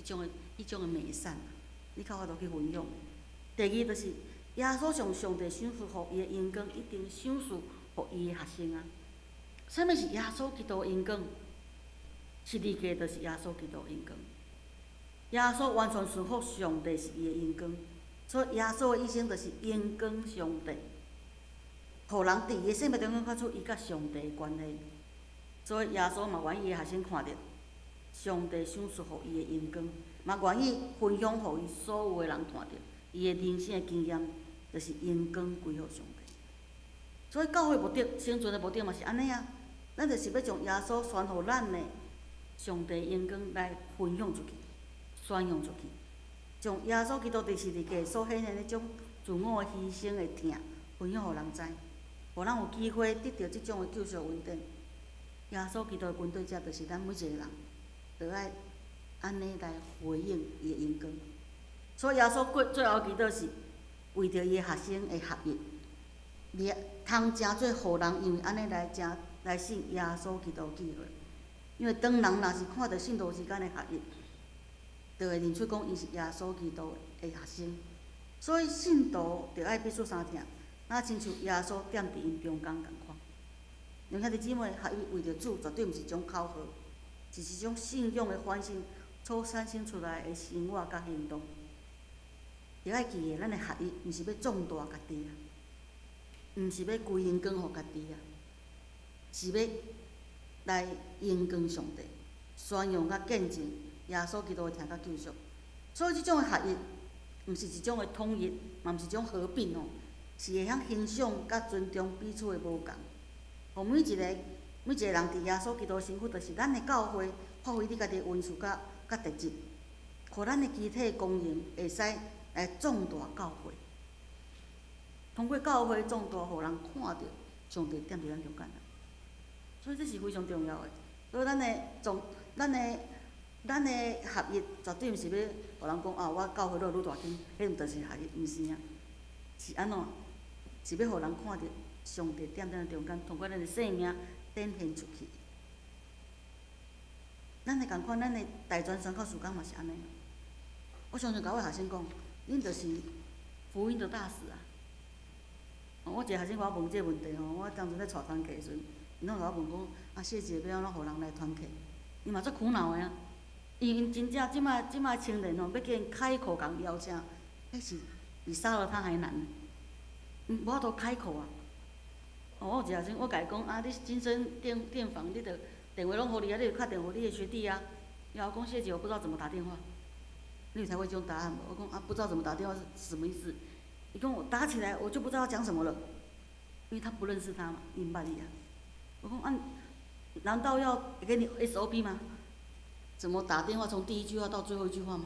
著，彼種的美善，你較有法度去分享。第二就是耶穌將上帝賞賜予伊的榮光，一定賞賜予伊的學生啊。啥物是耶穌基督的榮光？十字架就是耶穌基督的榮光。耶穌完全順服上帝是伊的榮光，所以耶穌的一生就是榮光上帝，予人佇伊的生命中間看出伊佮上帝的關係。所以耶穌嘛願意伊的學生看著上帝賞賜予伊的榮光，嘛願意分享予伊所有的人看著伊的人生的經驗，就是榮光歸予上帝。所以教會目的、生存的目的嘛是按呢啊，咱就是欲將耶穌傳予咱的上帝榮光來分享出去、宣揚出去，將耶穌基督佇十字架所顯現彼種自我犧牲的疼，分享予人知，予咱有機會得著這種的救贖恩典。耶穌基督的軍隊者就是咱每一個人，著愛按呢來回應伊的榮光。所以耶穌過最後祈禱是為著伊的學生的合一，而通成做予人因為按呢來成來信耶穌基督的機會。因為當人若是看著信徒之間的合一，就會認出講𪜶是耶穌基督的學生。所以信徒著愛彼此相疼，若親像耶穌踮佇𪜶中間仝款。兩兄弟姊妹合一為著主，絕對毋是一種口號，是一種信仰的反省所產生出來的生活佮行動。著愛記得，咱的合一毋是欲壯大家己啊，毋是欲歸榮光予家己啊，是欲來榮光上帝，宣揚佮見證耶穌基督的疼佮救贖。所以這種的合一，毋是一種的統一，嘛毋是一種合併哦，是會曉欣賞佮尊重彼此的無仝。予每一個每一個人佇耶穌基督的身份，就是咱的教會發揮你家己的恩賜佮特質，予咱的肢體功能會使來壯大教會。通過教會壯大，予人看著上帝踮佇咱中間。所以這是非常重要的。所以咱的總，咱的合一，絕對毋是欲予人講啊，我教會愈來愈大間，彼毋就是合一，毋是啊。是按怎？是欲予人看著上帝踮咱中間，通過咱的生命展現出去。咱的仝款，咱的大專宣教事工嘛是按呢。我常常共我學生講，恁就是福音的大使啊！我一個學生共我問這個問題吼，我當陣咧帶團契的時陣，𪜶攏共我問講，啊，謝姐欲按怎予人來團契？伊嘛足苦惱的啊！因為𪜶真正這擺青年吼，欲叫𪜶開口共邀請，彼是比殺了他還難。無法度開口啊！哦，我有一個學生，我共伊講啊，你新生電訪，你著電話攏予你啊，你就敲電話予你的學弟啊。伊共我講謝姐，我不知道怎麼打電話。你有聽過這種答案無？我講啊，不知道怎麼打電話是什麼意思？伊講我打起來，我就不知道講什麼了，因為他不認識他嘛，伊毋捌伊啊。我講啊，難道要給你 SOP 嗎？怎麼打電話從第一句話到最後一句話嗎？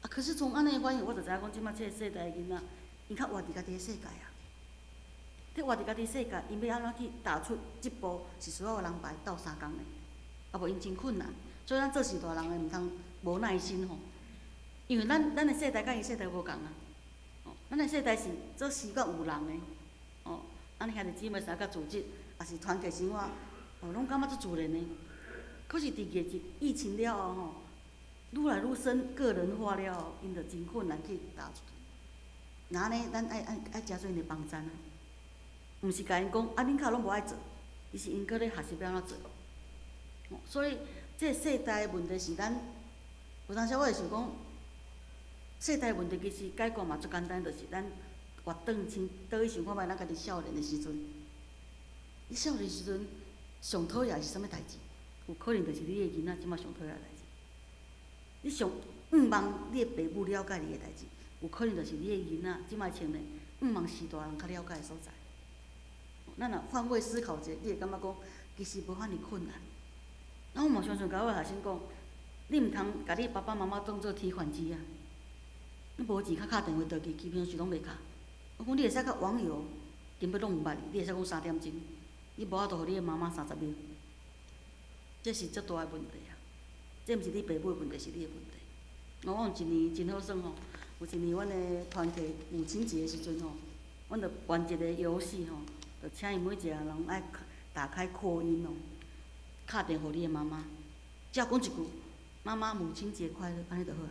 啊，可是從按呢反應，我就知影講，這擺這個世代的囡仔，𪜶較活佇家己的世界啊。佇活佇家己世界，𪜶欲按怎去踏出這步，是需要有人共伊鬥相共的，啊無𪜶真困難。所以咱做序大人的毋通無耐心吼，因為咱的世代佮𪜶世代無仝啊。哦，咱的世代是做習慣有人的，哦，按呢兄弟姊妹相佮組織，抑是團契生活，哦，攏感覺足自然的。可是佇疫情了後吼，愈來愈深個人化了後，𪜶就真困難去踏出去。那按呢，咱愛誠濟𪜶的幫贊啊，毋是共𪜶講啊，恁較攏無愛做，伊是𪜶閣咧學習欲按怎做。所以這個世代的問題是咱有當時我會想講，世代問題其實解決嘛足簡單，就是咱活轉親倒去想看覓咱家己少年的時陣，你少年時陣上討厭是啥物代誌？有可能就是你的囡仔這馬上討厭的代誌。你上向望你的爸母了解你的代誌，有可能就是你的囡仔這馬青年向望序大人較了解的所在。咱若換位思考者，你會感覺講，其實無遐爾困難。那我嘛常常共我的學生講，你毋通共你爸爸媽媽當做提款機啊！你無錢較敲電話轉去，基本上是攏袂敲。我講你會使佮網友，根本攏毋捌你，你會使講3點鐘，你無法度予你的媽媽30秒。這是足大的問題啊！這毋是你爸母的問題，是你的問題。我有一年真好耍吼，有一年阮的團體母親節的時陣吼，阮就玩一個遊戲吼，就請𪜶每一個人愛打開擴音哦，敲電話予你的媽媽，只要講一句“媽媽母親節快樂”，按呢就好啊。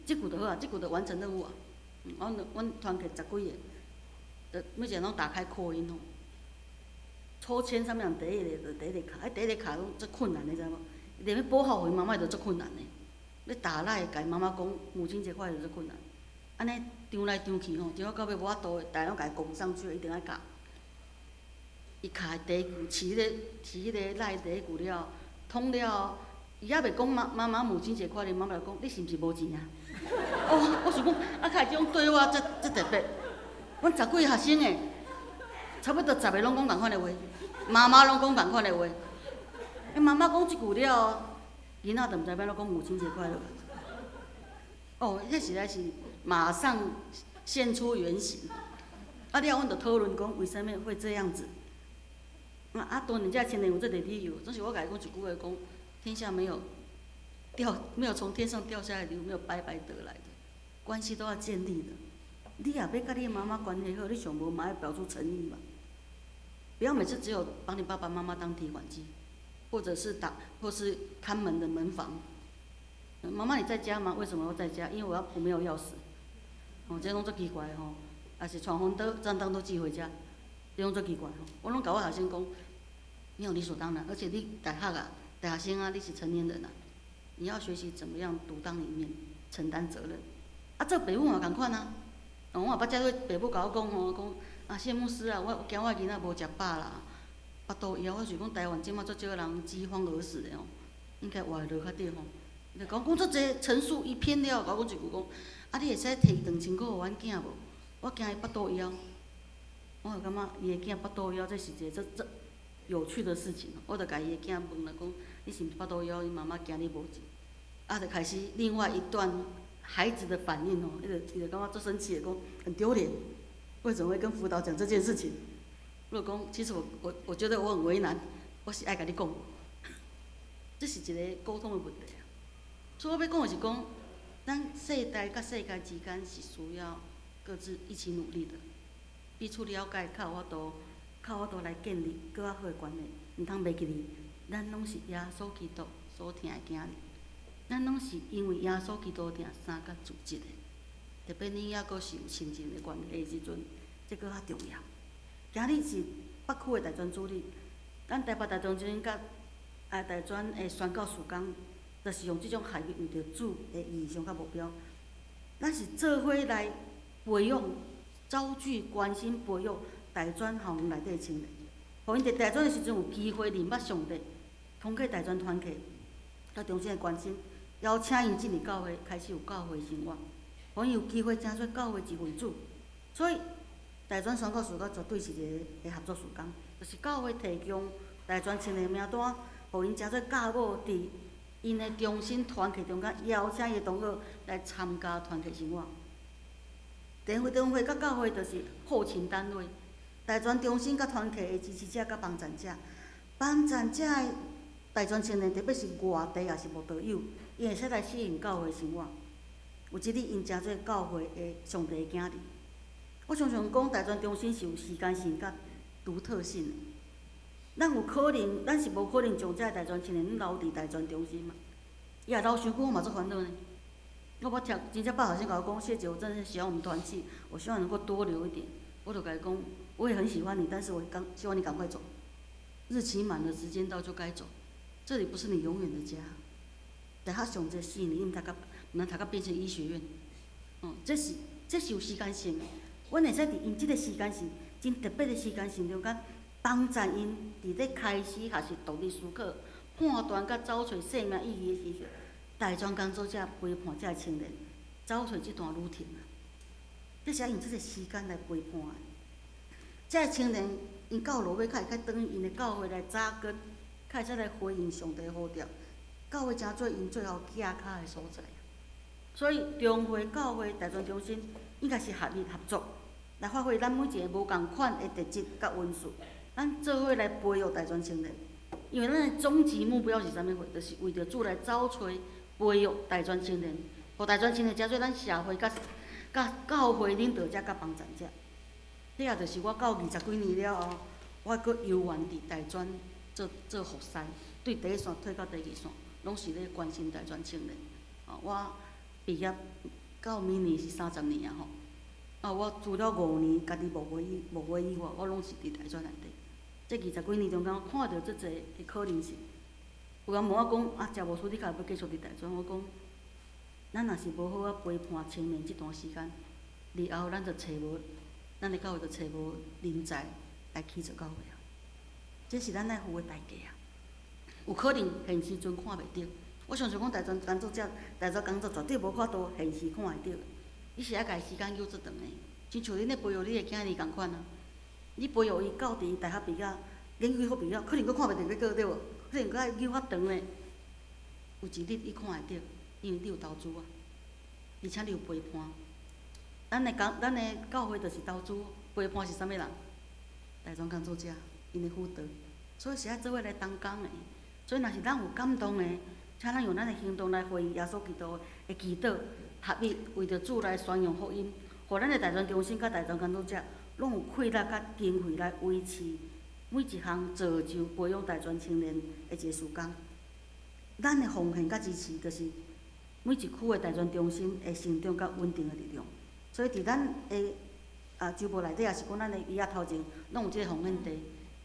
這句就好啊，這句就完成任務啊。阮團體十幾個，就每一個人攏打開擴音哦。抽籤啥物人第一個就第一個敲，彼第一個敲攏足困難，你知無？連欲撥號予媽媽都足困難的，欲打來共媽媽講母親節快樂足困難。按呢張來張去吼，張到到尾無法度，逐家攏共伊拱上去，一定愛敲。伊敲第一句，飼彼個來第一句了，通了，伊猶未講媽媽媽母親節快樂，媽媽就講你是毋是無錢啊？哦，我想講，啊，較會這種對話遮遮特別。阮十幾個學生的，差不多十個攏講仝款的話，媽媽攏講仝款的話。欸，媽媽講這句了，囡仔就毋知欲按怎講母親節快樂。哦，彼實在是馬上現出原形。啊，了阮就討論講，為啥物會這樣子？啊，當然這青年有這個理由，總是我共伊講一句話，講天下沒有從天上掉下來的禮物，沒有白白得來的，關係都要建立的。你若欲佮你媽媽關係好，你上無嘛愛表出誠意嘛。不要每次只有把你爸爸媽媽當提款機，或者是打，或是看門的門房。媽媽你在家嗎？為什麼要在家？因為我沒有鑰匙。哦，這攏足奇怪的吼，也是傳紅燈，帳單都寄回家，這攏足奇怪吼。我攏共我學生講，沒有理所當然，而且你大學啊，大學生啊，你是成年人啊，你要學習怎麼樣獨當一面，承擔責任。啊，做爸母嘛仝款啊。我嘛捌接過爸母共我講吼，講啊謝牧師啊，我驚我囡仔無食飽啦，腹肚枵。我想講台灣這馬足少人飢荒而死的吼，應該活會落較對吼。就講講足濟陳述一篇了，共我講一句講，啊你會使提2000箍予阮囝無？我驚伊腹肚枵。我就感覺伊的囝腹肚枵，這是一個足足有趣的事情。我就共伊的囝問啦，講你是毋是腹肚枵？你媽媽驚你無錢。啊，就開始另外一段孩子的反應哦，伊就感覺足生氣的，講很丟臉，為什麼會跟輔導講這件事情？我就講，其實我覺得我很為難，我是愛共你講，這是一個溝通的問題啊。所以我欲講的是講，咱世代佮世代之間是需要各自一起努力的，彼此了解，較有法度，較有法度來建立閣較好的關係。毋通袂記得，咱攏是耶穌基督所疼的囝兒，咱攏是因為耶穌基督疼生佮組織的。特別你猶閣是有親情的關係的時陣，這閣較重要。今日是北區的大專主日，咱台北大專中心佮大專的宣教事工，就是用這種合一為著主的異象佮目標。咱是做伙來培養、招聚、關心、培育大專校園內底的青年，予𪜶佇大專的時陣有機會認捌上帝，通過大專團契佮中心的關心，邀請𪜶進入教會，開始有教會生活，予𪜶有機會成做教會一份子。所以，大專宣教事工絕對是一個合作事工，就是教會提供大專青年名單，予𪜶成做教母佇𪜶的中心團契中間，邀請伊的同學來參加團契生活。電會中會佮教會就是後勤單位，大專中心佮團契的支持者佮幫贊者，幫贊者的大專青年，特別是外地抑是慕道友，𪜶會使來適應教會生活。有一日，𪜶成做教會的上帝的囝兒。我常常講，大專中心是有時間性佮獨特性的。咱有可能，咱是無可能將這个大專青年留佇大專中心嘛？伊若留傷久，我嘛足煩惱呢。我捌聽真正捌學生共我講，謝姐，我真的喜歡我們團契，我希望能夠多留一點。我就共伊講，我也很喜歡你，但是我剛希望你趕快走。日期滿了，時間到就該走。這裡不是你永遠的家。大學上這4年，伊毋讀到，毋通讀到變成醫學院。哦，這是有時間性的。阮會使佇𪜶這个時間是真特別的時間性中間，幫助𪜶佇咧開始學習獨立思考、判斷佮找揣生命意義的時陣，大專工作者陪伴這个青年，走揣這段旅程啊。這是愛用這个時間來陪伴的。這个青年，𪜶到落尾較會較轉去𪜶的教會來扎根，較會使來回應上帝呼召，教會成做𪜶最後寄跤的所在。所以，中會教會大專中心應該是合力合作，來發揮咱每一个無仝款的特質佮恩賜，咱做伙來培育大專青年。因為咱的終極目標是啥物貨？就是為著主來找揣培育大專青年，予大專青年成做咱社會佮佮教會領導者佮幫贊者。這也就是我到20幾年了後，我閣猶原佇大專做做服侍，對第一線退到第二線，攏是咧關心大專青年。哦，我畢業到明年是30年啊吼。啊，我除了5年家己牧會以牧會以外，我攏是佇大專內底。這20幾年中間，我看著足濟的可能性。有人問我講，啊，謝牧師，你敢會欲繼續佇大專？我講，咱若是無好好陪伴青年這段時間，日後咱就揣無，咱的教會就揣無人才來起做教會啊。這是咱愛付的代價啊！有可能現時陣看袂著，我相信講大專工作者、大專工作絕對無法度現時看會著。你是愛共伊時間叫做長的，親像恁咧培育你的囝兒仝款啊。你培育伊到佇大學畢業、研究所畢業，可能閣看袂著結果對無？可能閣愛搝較長的。有一日你看會著，因為你有投資啊，而且你有陪伴。咱的教會就是投資，陪伴是啥物人？大專工作者，𪜶的輔導，所以是愛做伙來同工的。所以，若是咱有感動的，請咱用咱的行動來回應耶穌基督的祈禱，合一為著主來宣揚福音，予咱的大專中心佮大專工作者，攏有氣力佮經費來維持每一項造就培養大專青年的一個事工。咱的奉獻佮支持，就是每一區的大專中心會成長佮穩定的力量。所以，佇咱的週報內底，也是講咱的椅仔頭前，攏有這個奉獻袋。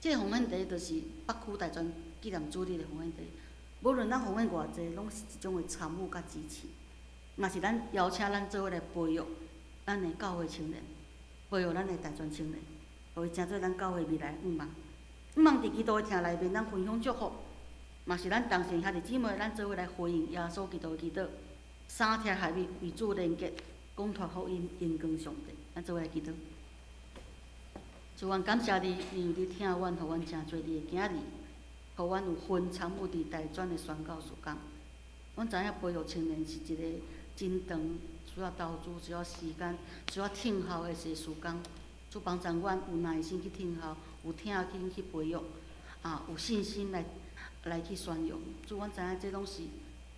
這個奉獻袋就是北區大專紀念主日的奉獻袋。無論咱奉獻偌濟，攏是一種的參與佮支持。嘛是咱邀請咱做伙來培育咱的教會青年，培育咱的大專青年，予伊成做咱教會未來的向望。向望佇基督的疼內面，咱分享祝福，嘛是咱同心兄弟姊妹，咱做伙來回應耶穌基督的祈禱，三聽合一，為主連結，講傳福音，榮光上帝。咱做伙來祈禱。主，阮感謝你，因為你疼阮，予阮成做你的囝兒，予阮有份參與佇大專的宣教事工。阮知影培育青年是一個真長、需要投資、需要時間、需要聽候的一個事工。主幫助阮有耐心去聽候，有疼心去培育，啊，有信心來去宣揚。主，阮知影這攏是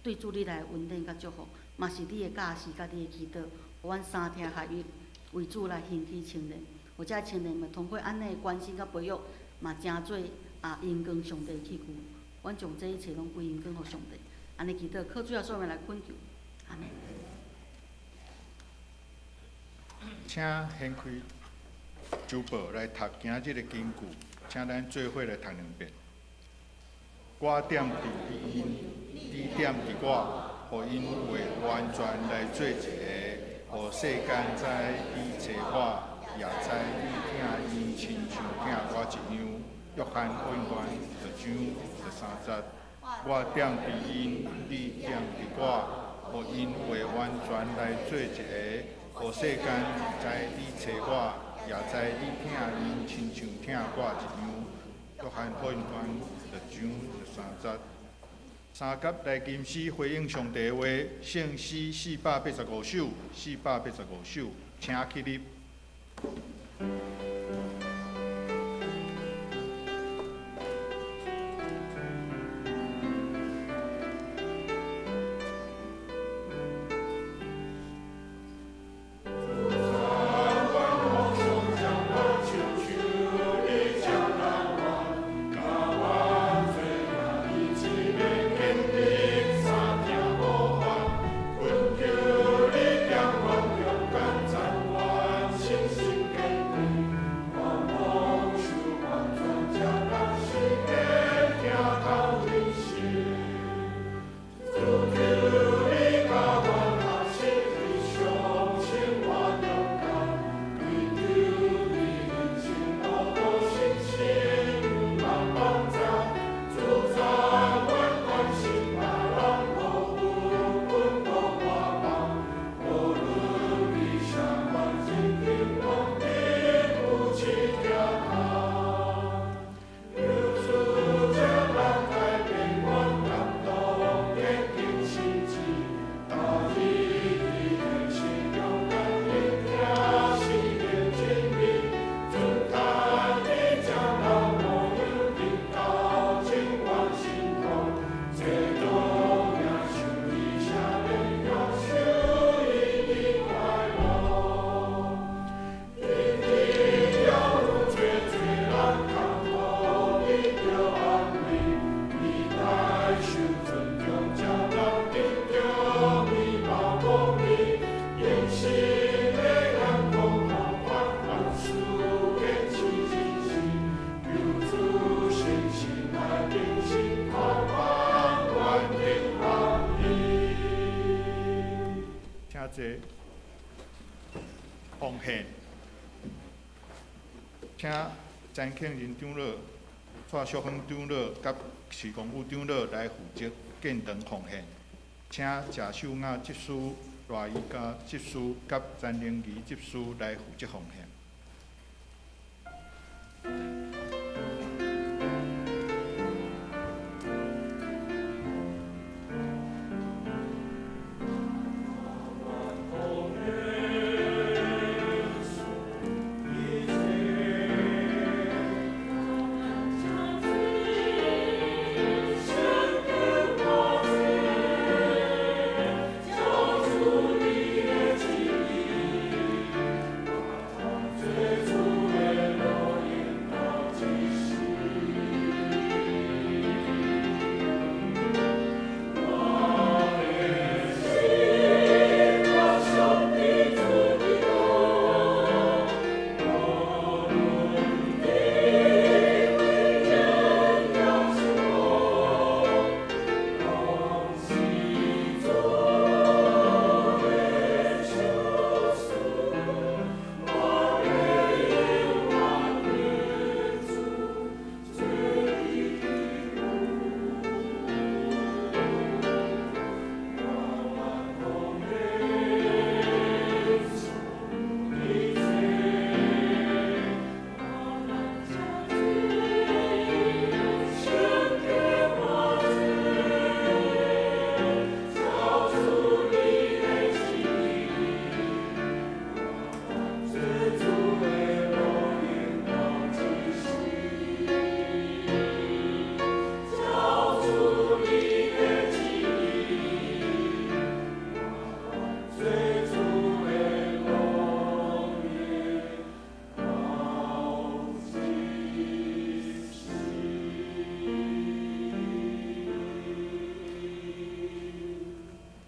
對主你來的恩典佮祝福，嘛是你的教示佮你的祈禱，予阮三聽合一，為主來興起青年。予這青年嘛通過按呢的關心佮培育，嘛成做榮光上帝的器具。阮將這一切攏歸榮光予上帝。按呢祈禱，靠主耶穌名來懇求，阿們。請掀開週報來讀今日的經句，請咱做伙來讀兩遍。我踮佇𪜶，你踮佇我，予𪜶為完全來做一個，予世間知你差我，也知你疼𪜶親像疼我一樣。約翰福音6章13節。我踮佇𪜶，你踮佇我，予𪜶為完全來做一個，予世間知你差我，也知你疼𪜶親像疼我一樣。約翰福音6章13節。三甲來吟詩回應上帝的話，聖詩485首，485首，請起立。請坐。奉獻，請詹慶仁長老、蔡淑芬長老佮徐光武長老來負責建堂奉獻。請謝秀雅執事、賴瑜嘉執事佮詹玲儀執事來負責奉獻。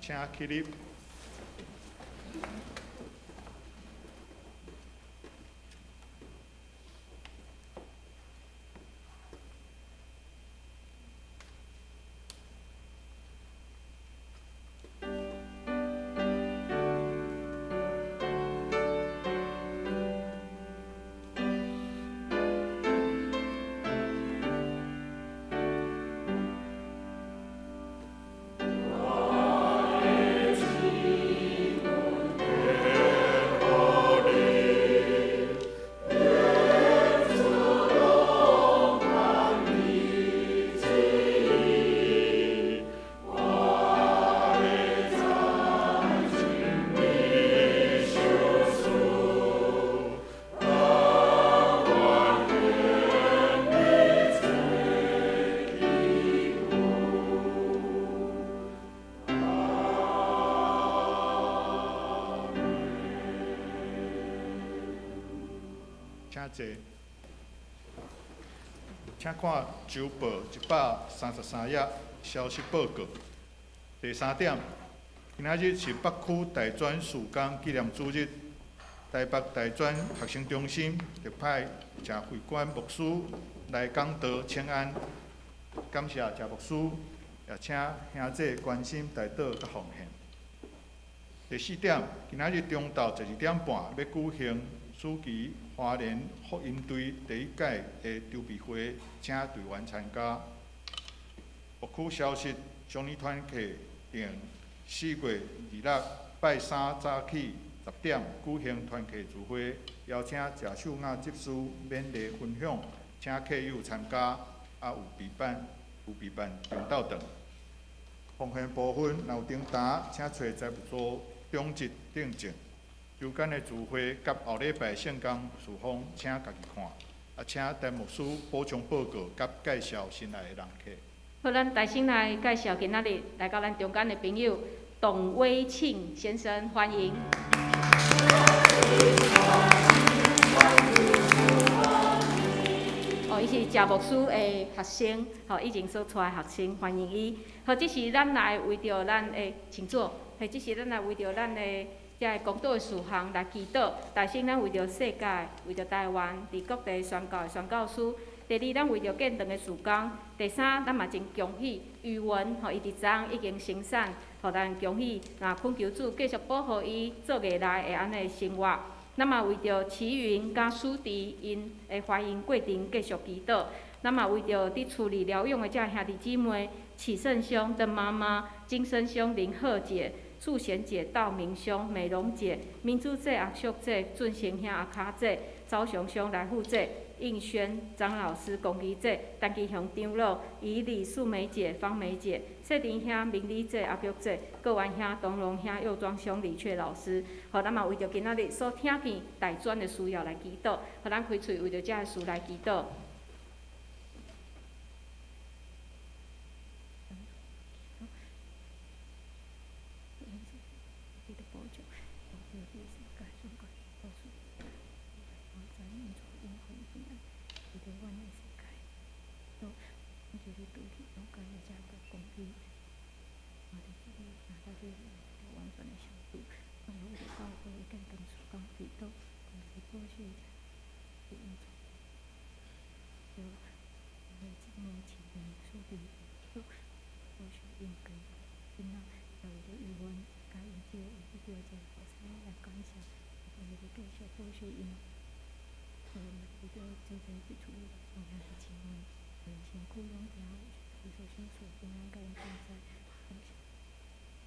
請起立。請坐。請看周報133頁消息報告。第三點，今仔日是北區大專事工紀念主日，台北大專學生中心特派謝慧冠牧師來講道請安，感謝謝牧師，也請兄弟關心代禱佮奉獻。第四點，今仔日中晝12點半欲舉行暑期華聯福音隊第一屆的籌備會，請隊員參加。牧區消息，少年團契定4月26拜三早起10點舉行團契聚會，邀請謝秀雅執事勉勵分享，請客友參加，啊有備辦中晝頓。奉獻部分，若有訂單，請揣財務組長執訂正。周間的聚會佮後禮拜聖工事奉，請家己看。啊，請陳牧師補充報告佮介紹新來的人客。好，咱大先來介紹今仔日來到咱中間的朋友董威慶先生，歡迎。哦，伊是謝牧師的學生，吼，以前所帶的學生，歡迎伊。好，這是咱來為著咱的，請坐。嘿，這是咱來為著咱的遮个講道的事項來祈禱。大先咱為著世界，為著台灣，佇各地宣教的宣教師，第二，咱為著建堂的事工；第三，咱嘛真恭喜宇文，吼，伊佇昨昏已經生產，予咱恭喜，若懇求主繼續保護伊做月內會按呢生活。咱嘛為著齊雲佮舒迪𪜶的懷孕過程繼續祈禱。咱嘛為著佇厝裡療養的遮兄弟姊妹，啟勝兄的媽媽、金生兄林鶴姐、素賢姐、道明兄、美容姐、明珠姐、阿秀姐、俊賢兄、阿卡姐、昭雄兄、來富姐、應軒張老師、龚儀姐、陳基雄長老、以李素梅姐、方梅姐、謝林兄、明麗姐、阿玉姐、郭元兄、東榮兄、右莊兄、李雀老師，予咱嘛為著今仔日所聽見大專的需要來祈禱，予咱開喙為著這个事來祈禱。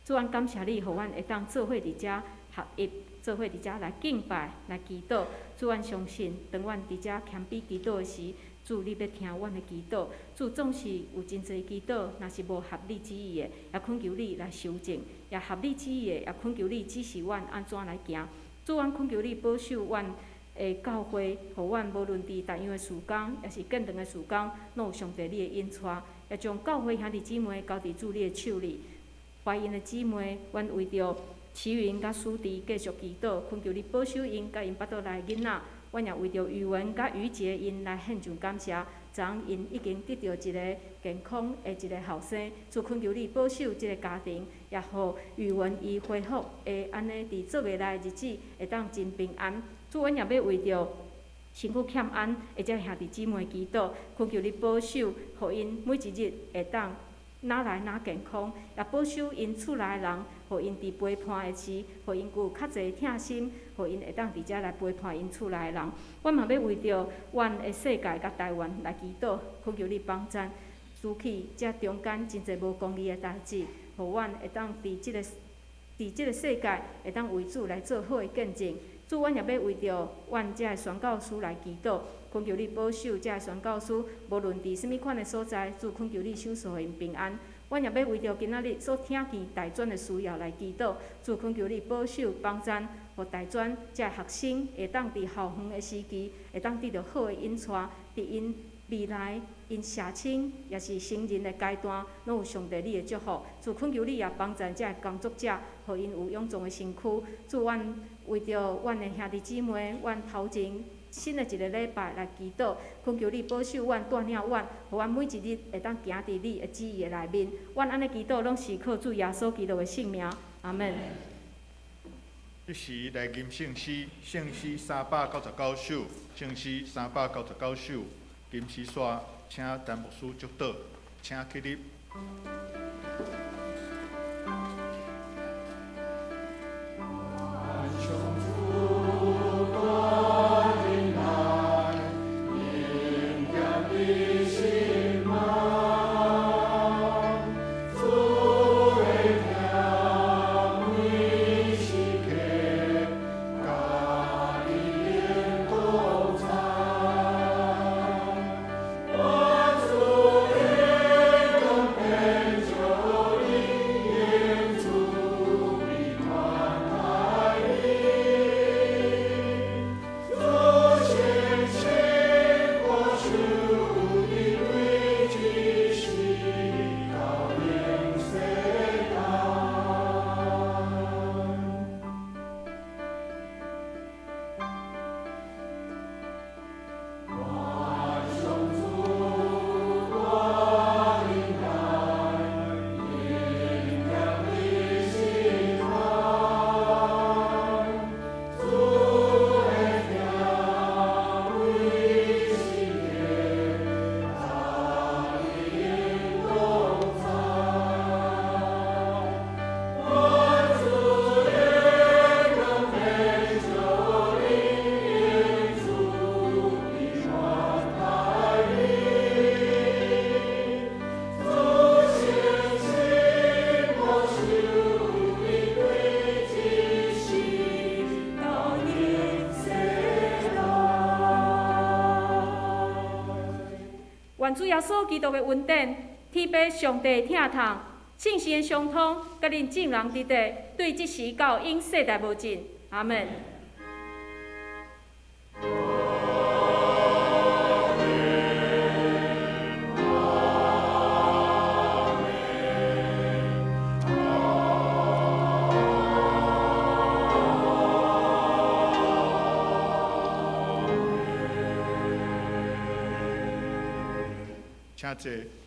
主，阮感謝你，予阮會當做伙佇遮合一，做伙佇遮來敬拜、來祈禱。主，阮相信，當阮佇遮謙卑祈禱的時，主你欲聽阮的祈禱。主總是有真濟祈禱，若是無合你旨意的，也懇求你來修正；也合你旨意的，也懇求你指示阮按怎來行。主，阮懇求你保守阮的教會，予阮無論佇逐樣的事工，抑是建堂的事工，攏有上帝你的引帶，也將教會兄弟姊妹交佇主你的手裡。懷孕的姊妹，阮為著齊雲佮舒迪繼續祈禱，懇求你保守𪜶佮𪜶腹肚內的囡仔。阮也為著宇文佮余杰𪜶來獻上感謝，昨昏𪜶已經得著一个健康的一个後生，主懇求你保守這个家庭，也予宇文伊恢復會按呢佇做月內的日子會當真平安。主，阮也欲為著身軀欠安的這兄弟姊妹祈禱，懇求你保守，予𪜶每一日會當哪來哪健康，也保守𪜶厝內人，予𪜶佇陪伴的時，予𪜶有較濟疼心，予𪜶會當佇遮來陪伴𪜶厝內人。阮嘛欲為著阮的世界佮台灣來祈禱，懇求你幫贊，除去這中間真濟無公義的代誌，予阮會當佇這個世界會當為主來做好的見證。主，阮也欲為著阮遮的宣教師來祈禱，懇求你保守遮的宣教師，無論佇啥物款的所在，主懇求你賞賜予𪜶平安。阮也欲為著今仔日所聽見大專的需要來祈禱，主懇求你保守幫贊，予大專遮的學生會當佇校園的時期，會當得著好的引帶，佇𪜶未來𪜶社青抑是成人的階段，攏有上帝你的祝福。主懇求你也幫贊遮的工作者，予𪜶有勇壯的身軀。主，阮為著阮的兄弟姊妹，阮頭前新的一个禮拜來祈禱，懇求你保守阮、帶領阮，予阮每一日會當行佇你的旨意的內面。阮按呢祈禱，攏是靠主耶穌基督的聖名。阿們。這時來吟聖詩，聖詩399首，聖詩399首，吟詩煞，請陳牧師祝禱，請起立。願主耶穌基督的恩典、天父上帝的疼痛、聖神的相通，佮恁眾人佇佇，對這時到永世代無盡。阿門。請坐。